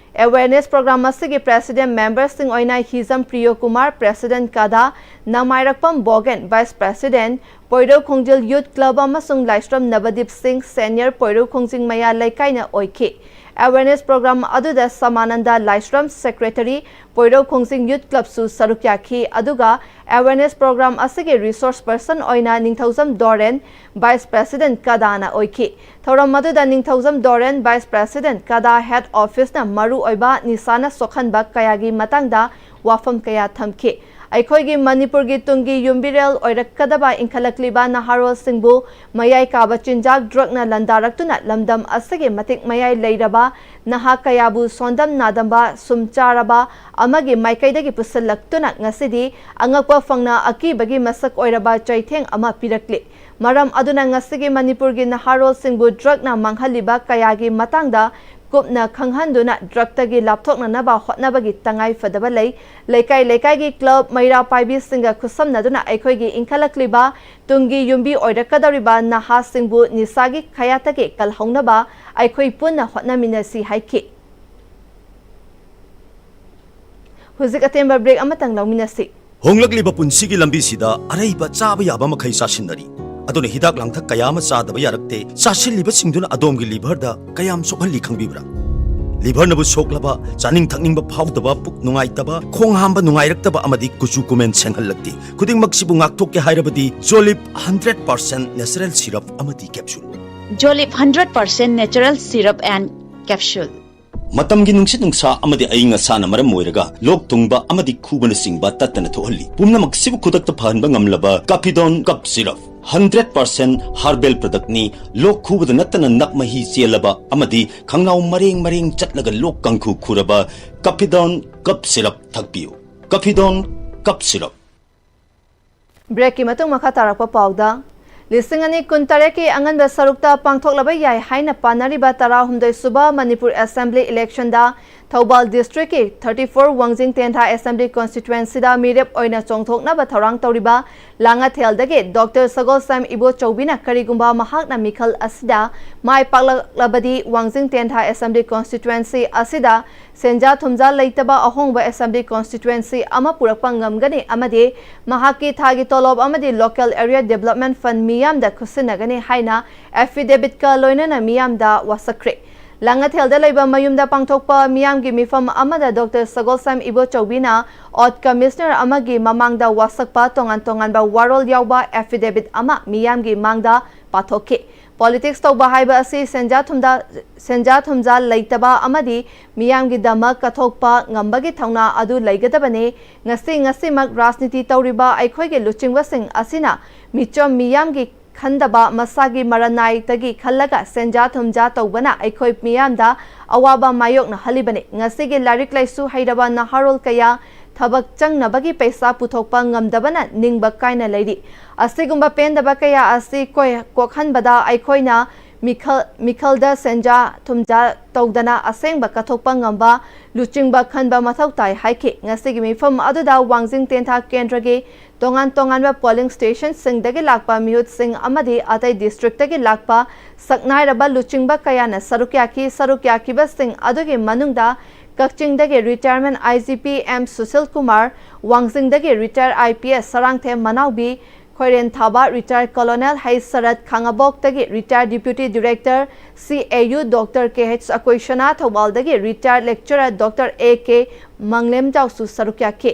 Awareness program ꯑꯁꯤꯒꯤ president member ꯁꯤꯡ ꯑꯣꯏꯅ ꯍꯤꯖꯝ ꯄ꯭ꯔꯤꯌꯣ ꯀꯨꯃꯥꯔ, president ꯀꯗꯥ, ꯅꯃꯥꯏꯔꯛꯄꯝ ꯕꯣꯒꯦꯟ, vice president, ꯄꯣꯏꯔꯧ ꯈꯣꯡꯖꯤꯜ Youth Club ꯑꯃꯁꯨꯡ ꯂꯥꯏꯁ꯭ꯔꯝ ꯅꯕꯗꯤꯞ ꯁꯤꯡ, senior ꯄꯣꯏꯔꯧ ꯈꯣꯡꯖꯤꯡ ꯃꯌꯥ ꯂꯩꯀꯥꯏꯅ ꯑꯣꯏꯈꯤ꯫ Awareness program ꯑꯗꯨꯗ ꯁꯃꯥꯅꯟꯗ ꯂꯥꯏꯁ꯭ꯔꯝ, secretary, ꯄꯣꯏꯔꯧ ꯈꯣꯡꯖꯤꯡ Youth Club ꯁꯨ ꯁꯔꯨꯛ ꯌꯥꯈꯤ꯫ ꯑꯗꯨꯒ awareness program ꯑꯁꯤꯒꯤ resource person ꯑꯣꯏꯅ ꯅꯤꯡꯊꯧꯖꯝ ꯗꯣꯔꯦꯟ, vice president ꯀꯗꯥꯅ ꯑꯣꯏꯈꯤ꯫ ꯊꯧꯔꯝ ꯑꯗꯨꯗ ꯅꯤꯡꯊꯧꯖꯝ ꯗꯣꯔꯦꯟ, vice president ꯀꯗꯥ, head office ꯅ ꯃꯔꯨ ꯑꯣꯏꯕ ꯅꯤꯁꯥꯅ ꯁꯣꯛꯍꯟꯕ ꯀꯌꯥꯒꯤ ꯃꯇꯥꯡꯗ ꯋꯥꯐꯝ ꯀꯌꯥ ꯊꯝꯈꯤ꯫ ꯑꯩꯈꯣꯏꯒꯤ ꯃꯅꯤꯄꯨꯔꯒꯤ ꯇꯨꯡꯒꯤ ꯌꯨꯝꯕꯤꯔꯦꯜ ꯑꯣꯏꯔꯛꯀꯗꯕ ꯏꯟꯈꯠꯂꯛꯂꯤꯕ ꯅꯍꯥꯔꯣꯜꯁꯤꯡꯕꯨ ꯃꯌꯥꯏ ꯀꯥꯕ ꯆꯤꯟꯖꯥꯛ drug ꯅ ꯂꯥꯟꯗꯥꯔꯛꯇꯨꯅ ꯂꯝꯗꯝ ꯑꯁꯤꯒꯤ ꯃꯇꯤꯛ ꯃꯌꯥꯏ ꯂꯩꯔꯕ ꯅꯍꯥ ꯀꯌꯥꯕꯨ ꯁꯣꯟꯗꯝ ꯅꯥꯗꯝꯕ, ꯁꯨꯝ ꯆꯥꯔꯕ ꯑꯃꯒꯤ ꯃꯥꯏꯀꯩꯗꯒꯤ ꯄꯨꯁꯤꯜꯂꯛꯇꯨꯅ ꯉꯁꯤꯗꯤ ꯑꯉꯛꯄ ꯐꯪꯅ ꯑꯀꯤꯕꯒꯤ ꯃꯁꯛ ꯑꯣꯏꯔꯕ ꯆꯩꯊꯦꯡ ꯑꯃ ꯄꯤꯔꯛꯂꯤ꯫ ꯃꯔꯝ ꯑꯗꯨꯅ ꯉꯁꯤꯒꯤ ꯃꯅꯤꯄꯨꯔꯒꯤ ꯅꯍꯥꯔꯣꯜꯁꯤꯡꯕꯨ drug ꯅ ꯃꯥꯡꯍꯜꯂꯤꯕ ꯀꯌꯥꯒꯤ ꯃꯇꯥꯡꯗ ꯀꯨꯞꯅ ꯈꯪꯍꯟꯗꯨꯅ drug ꯇꯒꯤ ꯂꯥꯞꯊꯣꯛꯅꯅꯕ ꯍꯣꯠꯅꯕꯒꯤ ꯇꯉꯥꯏ ꯐꯗꯕ ꯂꯩ꯫ ꯂꯩꯀꯥꯏ ꯂꯩꯀꯥꯏꯒꯤ club ꯃꯩꯔꯥ ꯄꯥꯏꯕꯤꯁꯤꯡꯒ ꯈꯨꯠꯁꯝꯅꯗꯨꯅ ꯑꯩꯈꯣꯏꯒꯤ ꯏꯟꯈꯠꯂꯛꯂꯤꯕ ꯇꯨꯡꯒꯤ ꯌꯨꯝꯕꯤ ꯑꯣꯏꯔꯛꯀꯗꯧꯔꯤꯕ ꯅꯍꯥꯁꯤꯡꯕꯨ ꯅꯤꯁꯥꯒꯤ ꯈꯌꯥꯠꯇꯒꯤ ꯀꯜꯍꯧꯅꯕ ꯑꯩꯈꯣꯏ ꯄꯨꯟꯅ ꯍꯣꯠꯅꯃꯤꯟꯅꯁꯤ ꯍꯥꯏꯈꯤ꯫ ꯍꯧꯖꯤꯛ ꯑꯇꯦꯟꯕ break ꯑꯃꯇꯪ ꯂꯧꯃꯤꯟꯅꯁꯤ꯫ ꯍꯣꯡꯂꯛꯂꯤꯕ ꯄꯨꯟꯁꯤꯒꯤ ꯂꯝꯕꯤꯁꯤꯗ ꯑꯔꯩꯕ ꯆꯥꯕ ꯌꯥꯕ ꯃꯈꯩ ꯆꯥꯁꯤꯟꯅꯔꯤ꯫ ꯑꯗꯨꯅ ꯍꯤꯗꯥꯛ ꯂꯥꯡꯊꯛ ꯀꯌꯥ ꯑꯃ ꯆꯥꯗꯕ ꯌꯥꯔꯛꯇꯦ꯫ ꯆꯥꯁꯤꯜꯂꯤꯕꯁꯤꯡꯗꯨꯅ ꯑꯗꯣꯝꯒꯤ liver ꯗ ꯀꯌꯥꯝ ꯁꯣꯛꯍꯜꯂꯤ ꯈꯪꯕꯤꯕ꯭ꯔꯥ? Liver ꯅꯕꯨ ꯁꯣꯛꯂꯕ, ꯆꯥꯅꯤꯡ ꯊꯛꯅꯤꯡꯕ ꯐꯥꯎꯗꯕ, ꯄꯨꯛ ꯅꯨꯡꯉꯥꯏꯇꯕ, ꯈꯣꯡ ꯍꯥꯝꯕ ꯅꯨꯡꯉꯥꯏꯔꯛꯇꯕ ꯑꯃꯗꯤ ꯀꯨꯆꯨ ꯀꯨꯃꯦꯟ ꯁꯦꯡꯍꯜꯂꯛꯇꯦ꯫ ꯈꯨꯗꯤꯡꯃꯛꯁꯤꯕꯨ ꯉꯥꯛꯊꯣꯛꯀꯦ ꯍꯥꯏꯔꯕꯗꯤ Jolib hundred percent natural syrup ꯑꯃꯗꯤ capsule꯫ Jolib hundred percent natural syrup and capsule꯫ ꯃꯇꯝꯒꯤ ꯅꯨꯡꯁꯤꯠ ꯅꯨꯡꯁꯥ ꯑꯃꯗꯤ ꯑꯏꯪ ꯑꯁꯥꯅ ꯃꯔꯝ ꯑꯣꯏꯔꯒ ꯂꯣꯛ ꯊꯨꯡꯕ ꯑꯃꯗꯤ ꯈꯨꯕꯅꯆꯤꯡꯕ ꯇꯠꯇꯅ ꯊꯣꯛꯍꯜꯂꯤ꯫ ꯄꯨꯝꯅꯃꯛꯁꯤꯕꯨ ꯈꯨꯗꯛꯇ ꯐꯍꯟꯕ ꯉꯝꯂꯕ Capidon Cough Syrup, hundred percent herbal product ꯅꯤ꯫ ꯂꯣꯛ ꯈꯨꯕꯗ ꯅꯠꯇꯅ ꯅꯞ ꯃꯍꯤ ꯆꯦꯜꯂꯕ ꯑꯃꯗꯤ ꯈꯪꯅꯥꯎ ꯃꯔꯦꯡ ꯃꯔꯦꯡ ꯆꯠꯂꯒ ꯂꯣꯛ ꯀꯥꯡꯈꯨ ꯈꯨꯔꯕ Capidon Cough Syrup ꯊꯛꯄꯤꯌꯨ꯫ Capidon Cough Syrup꯫ Break ꯀꯤ ꯃꯇꯨꯡ ꯃꯈꯥ ꯇꯥꯔꯛꯄ ꯄꯥꯎꯗ, ꯂꯤꯁꯤꯡ ꯑꯅꯤ ꯀꯨꯟꯇꯔꯦꯠꯀꯤ ꯑꯉꯟꯕ ꯁꯔꯨꯛꯇ ꯄꯥꯡꯊꯣꯛꯂꯕ ꯌꯥꯏ ꯍꯥꯏꯅ ꯄꯥꯅꯔꯤꯕ ꯇꯔꯥꯍꯨꯝꯗꯣꯏꯁꯨꯕ ꯃꯅꯤꯄꯨꯔ ꯑꯦꯁꯦꯝꯕ꯭ꯂꯤ ꯏꯂꯦꯛꯁꯟꯗ ꯊꯧꯕꯥꯜ ꯗꯤꯁꯇ꯭ꯔꯤꯛꯀꯤ thirty-four ꯋꯥꯡꯖꯤꯡ ꯇꯦꯟꯊꯥ ꯑꯦꯁꯦꯝꯕ꯭ꯂꯤ ꯀꯣꯟꯁꯇꯤꯇ꯭ꯋꯦꯟꯁꯤꯗ ꯃꯤꯔꯦꯞ ꯑꯣꯏꯅ ꯆꯣꯡꯊꯣꯛꯅꯕ ꯊꯧꯔꯥꯡ ꯇꯧꯔꯤꯕ ꯂꯥꯡꯉꯊꯦꯜꯗꯒꯤ ꯗꯣꯛꯇꯔ ꯁꯒꯣꯜꯁꯝ ꯏꯕꯣꯆꯧꯕꯤꯅ ꯀꯔꯤꯒꯨꯝꯕ ꯃꯍꯥꯛꯅ ꯃꯤꯈꯜ ꯑꯁꯤꯗ ꯃꯥꯏ ꯄꯥꯛꯂꯛꯂꯕꯗꯤ ꯋꯥꯡꯖꯤꯡ ꯇꯦꯟꯊꯥ ꯑꯦꯁꯦꯝꯕ꯭ꯂꯤ ꯀꯣꯟꯁꯇꯤꯇ꯭ꯋꯦꯟꯁꯤ ꯑꯁꯤꯗ ꯁꯦꯟꯖꯥ ꯊꯨꯝꯖꯥ ꯂꯩꯇꯕ ꯑꯍꯣꯡꯕ ꯑꯦꯁꯦꯝꯕ꯭ꯂꯤ ꯀꯣꯟꯁꯇꯤꯇ꯭ꯋꯦꯟꯁꯤ ꯑꯃ ꯄꯨꯔꯛꯄ ꯉꯝꯒꯅꯤ ꯑꯃꯗꯤ ꯃꯍꯥꯛꯀꯤ ꯊꯥꯒꯤ ꯇꯣꯂꯣꯞ ꯑꯃꯗꯤ ꯂꯣꯀꯦꯜ ꯑꯦꯔꯤꯌꯥ ꯗꯤꯕꯦꯂꯞꯃꯦꯟ ꯐꯟ ꯃꯤꯌꯥꯝꯗ ꯈꯨꯠꯁꯤꯟꯅꯒꯅꯤ ꯍꯥꯏꯅ ꯑꯦꯐꯤꯗꯦꯕꯤꯠꯀ ꯂꯣꯏꯅꯅ ꯃꯤꯌꯥꯝꯗ ꯋꯥꯁꯛꯈ꯭ꯔꯦ꯫ ꯂꯥꯡꯉꯊꯦꯜꯗ ꯂꯩꯕ ꯃꯌꯨꯝꯗ ꯄꯥꯡꯊꯣꯛꯄ ꯃꯤꯌꯥꯝꯒꯤ ꯃꯤꯐꯝ ꯑꯃꯗ ꯗꯣꯛꯇꯔ ꯁꯒꯣꯜꯁꯝ ꯏꯕꯣꯆꯧꯕꯤꯅ ꯑꯣꯠ ꯀꯃꯤꯁꯅꯔ ꯑꯃꯒꯤ ꯃꯃꯥꯡꯗ ꯋꯥꯁꯛꯄ ꯇꯣꯉꯥꯟ ꯇꯣꯉꯥꯟꯕ ꯋꯥꯔꯣꯜ ꯌꯥꯎꯕ ꯑꯦꯐꯤꯗꯦꯕꯤꯠ ꯑꯃ ꯃꯤꯌꯥꯝꯒꯤ ꯃꯥꯡꯗ ꯄꯥꯊꯣꯛꯈꯤ꯫ ꯄꯣꯂꯤꯇꯤꯛꯁ ꯇꯧꯕ ꯍꯥꯏꯕ ꯑꯁꯤ ꯁꯦꯟꯖꯥ ꯊꯨꯝꯗ, ꯁꯦꯟꯖꯥ ꯊꯨꯝꯖꯥ ꯂꯩꯇꯕ ꯑꯃꯗꯤ ꯃꯤꯌꯥꯝꯒꯤꯗꯃꯛ ꯀꯠꯊꯣꯛꯄ ꯉꯝꯕꯒꯤ ꯊꯧꯅꯥ ꯑꯗꯨ ꯂꯩꯒꯗꯕꯅꯤ꯫ ꯉꯁꯤ ꯉꯁꯤꯃꯛ ꯔꯥꯖꯅꯤꯇꯤ ꯇꯧꯔꯤꯕ ꯑꯩꯈꯣꯏꯒꯤ ꯂꯨꯆꯤꯡꯕꯁꯤꯡ ꯑꯁꯤꯅ ꯃꯤꯆꯝ ꯃꯤꯌꯥꯝꯒꯤ ꯈꯟꯗꯕ ꯃꯁꯥꯒꯤ ꯃꯔꯅꯥꯏꯗꯒꯤ ꯈꯜꯂꯒ ꯁꯦꯟꯖꯥ ꯊꯨꯝꯖꯥ ꯇꯧꯕꯅ ꯑꯩꯈꯣꯏ ꯃꯤꯌꯥꯝꯗ ꯑꯋꯥꯕ ꯃꯥꯌꯣꯛꯅꯍꯜꯂꯤꯕꯅꯤ꯫ ꯉꯁꯤꯒꯤ ꯂꯥꯏꯔꯤꯛ ꯂꯥꯏꯁꯨ ꯍꯩꯔꯕ ꯅꯍꯥꯔꯣꯜ ꯀꯌꯥ ꯊꯕꯛ ꯆꯪꯅꯕꯒꯤ ꯄꯩꯁꯥ ꯄꯨꯊꯣꯛꯄ ꯉꯝꯗꯕꯅ ꯅꯤꯡꯕ ꯀꯥꯏꯅ ꯂꯩꯔꯤ꯫ ꯑꯁꯤꯒꯨꯝꯕ ꯄꯦꯟꯗꯕ ꯀꯌꯥ ꯑꯁꯤ ꯀꯣꯏ-, ꯀꯣꯛꯍꯟꯕꯗ ꯑꯩꯈꯣꯏꯅ ꯃꯤꯈꯜ, ꯃꯤꯈꯜꯗ ꯁꯦꯟꯖꯥ ꯊꯨꯝꯖꯥ ꯇꯧꯗꯅ ꯑꯁꯦꯡꯕ ꯀꯠꯊꯣꯛꯄ ꯉꯝꯕ ꯂꯨꯆꯤꯡꯕ ꯈꯟꯕ ꯃꯊꯧ ꯇꯥꯏ ꯍꯥꯏꯈꯤ꯫ ꯉꯁꯤꯒꯤ ꯃꯤꯐꯝ ꯑꯗꯨꯗ ꯋꯥꯡꯖꯤꯡ ꯇꯦꯟꯊꯥ ꯀꯦꯟꯗ꯭ꯔꯒꯤ ꯇꯣꯉꯥꯟ ꯇꯣꯉꯥꯟꯕ ꯄꯣꯂꯤꯡ ꯁ꯭ꯇꯦꯁꯟꯁꯤꯡꯗꯒꯤ ꯂꯥꯛꯄ ꯃꯤꯍꯨꯠꯁꯤꯡ ꯑꯃꯗꯤ ꯑꯇꯩ ꯗꯤꯁꯇ꯭ꯔꯤꯛꯇꯒꯤ ꯂꯥꯛꯄ ꯁꯛꯅꯥꯏꯔꯕ ꯂꯨꯆꯤꯡꯕ ꯀꯌꯥꯅ ꯁꯔꯨꯛ ꯌꯥꯈꯤ꯫ ꯁꯔꯨꯛ ꯌꯥꯈꯤꯕꯁꯤꯡ ꯑꯗꯨꯒꯤ ꯃꯅꯨꯡꯗ ꯀꯛꯆꯤꯡꯗꯒꯤ retirement I G P M Sushil Kumar, ꯋꯥꯡꯖꯤꯡꯗꯒꯤ retire I P S Sarangthem Manaobi, ꯈꯣꯏꯔꯦꯟꯊꯥꯕ ꯔꯤꯇꯥꯌꯔ ꯀꯣꯂꯣꯅꯦꯜ ꯍꯩꯁꯔꯠ, ꯈꯥꯉꯕꯣꯛꯇꯒꯤ retire deputy director C A U doctor K H ꯑꯀꯣꯏꯁꯅꯥ, ꯊꯧꯕꯥꯜꯗꯒꯤ retire lecturer doctor A K ꯃꯪꯂꯦꯝꯖꯥꯎꯁꯨ ꯁꯔꯨꯛ ꯌꯥꯈꯤ꯫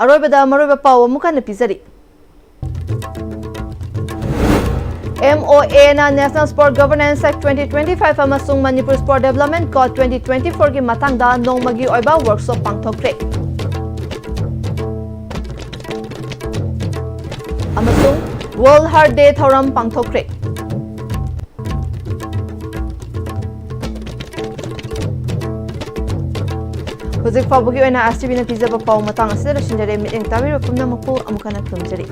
ꯑꯔꯣꯏꯕꯗ ꯃꯔꯨꯑꯣꯏꯕ ꯄꯥꯎ ꯑꯃꯨꯛ ꯍꯟꯅ ꯄꯤꯖꯔꯤ꯫ ꯑꯦꯝ ꯑꯣ ꯑꯦꯅ National Sport Governance Act twenty twenty-five ꯑꯃꯁꯨꯡ Manipur Sport Development Code twenty twenty-four ꯒꯤ ꯃꯇꯥꯡꯗ ꯅꯣꯡꯃꯒꯤ ꯑꯣꯏꯕ ꯋꯥꯔꯛꯁꯣꯞ ꯄꯥꯡꯊꯣꯛꯈ꯭ꯔꯦ꯫ ꯑꯃꯁꯨꯡ World Heart Day ꯊꯧꯔꯝ ꯄꯥꯡꯊꯣꯛꯈ꯭ꯔꯦ꯫ ꯍꯧꯖꯤꯛ ꯐꯥꯎꯕꯒꯤ ꯑꯣꯏꯅ ꯑꯥꯏ ꯑꯦꯁ ꯇꯤ ꯚꯤꯅ ꯄꯤꯖꯕ ꯄꯥꯎ ꯃꯇꯥꯡ ꯑꯁꯤꯗ ꯂꯣꯏꯁꯤꯟꯖꯔꯦ꯫ ꯃꯤꯠꯌꯦꯡ ꯇꯥꯕꯤꯔꯤꯕ ꯄꯨꯝꯅꯃꯛꯄꯨ ꯑꯃꯨꯛ ꯍꯟꯅ ꯈꯨꯔꯨꯝꯖꯔꯤ꯫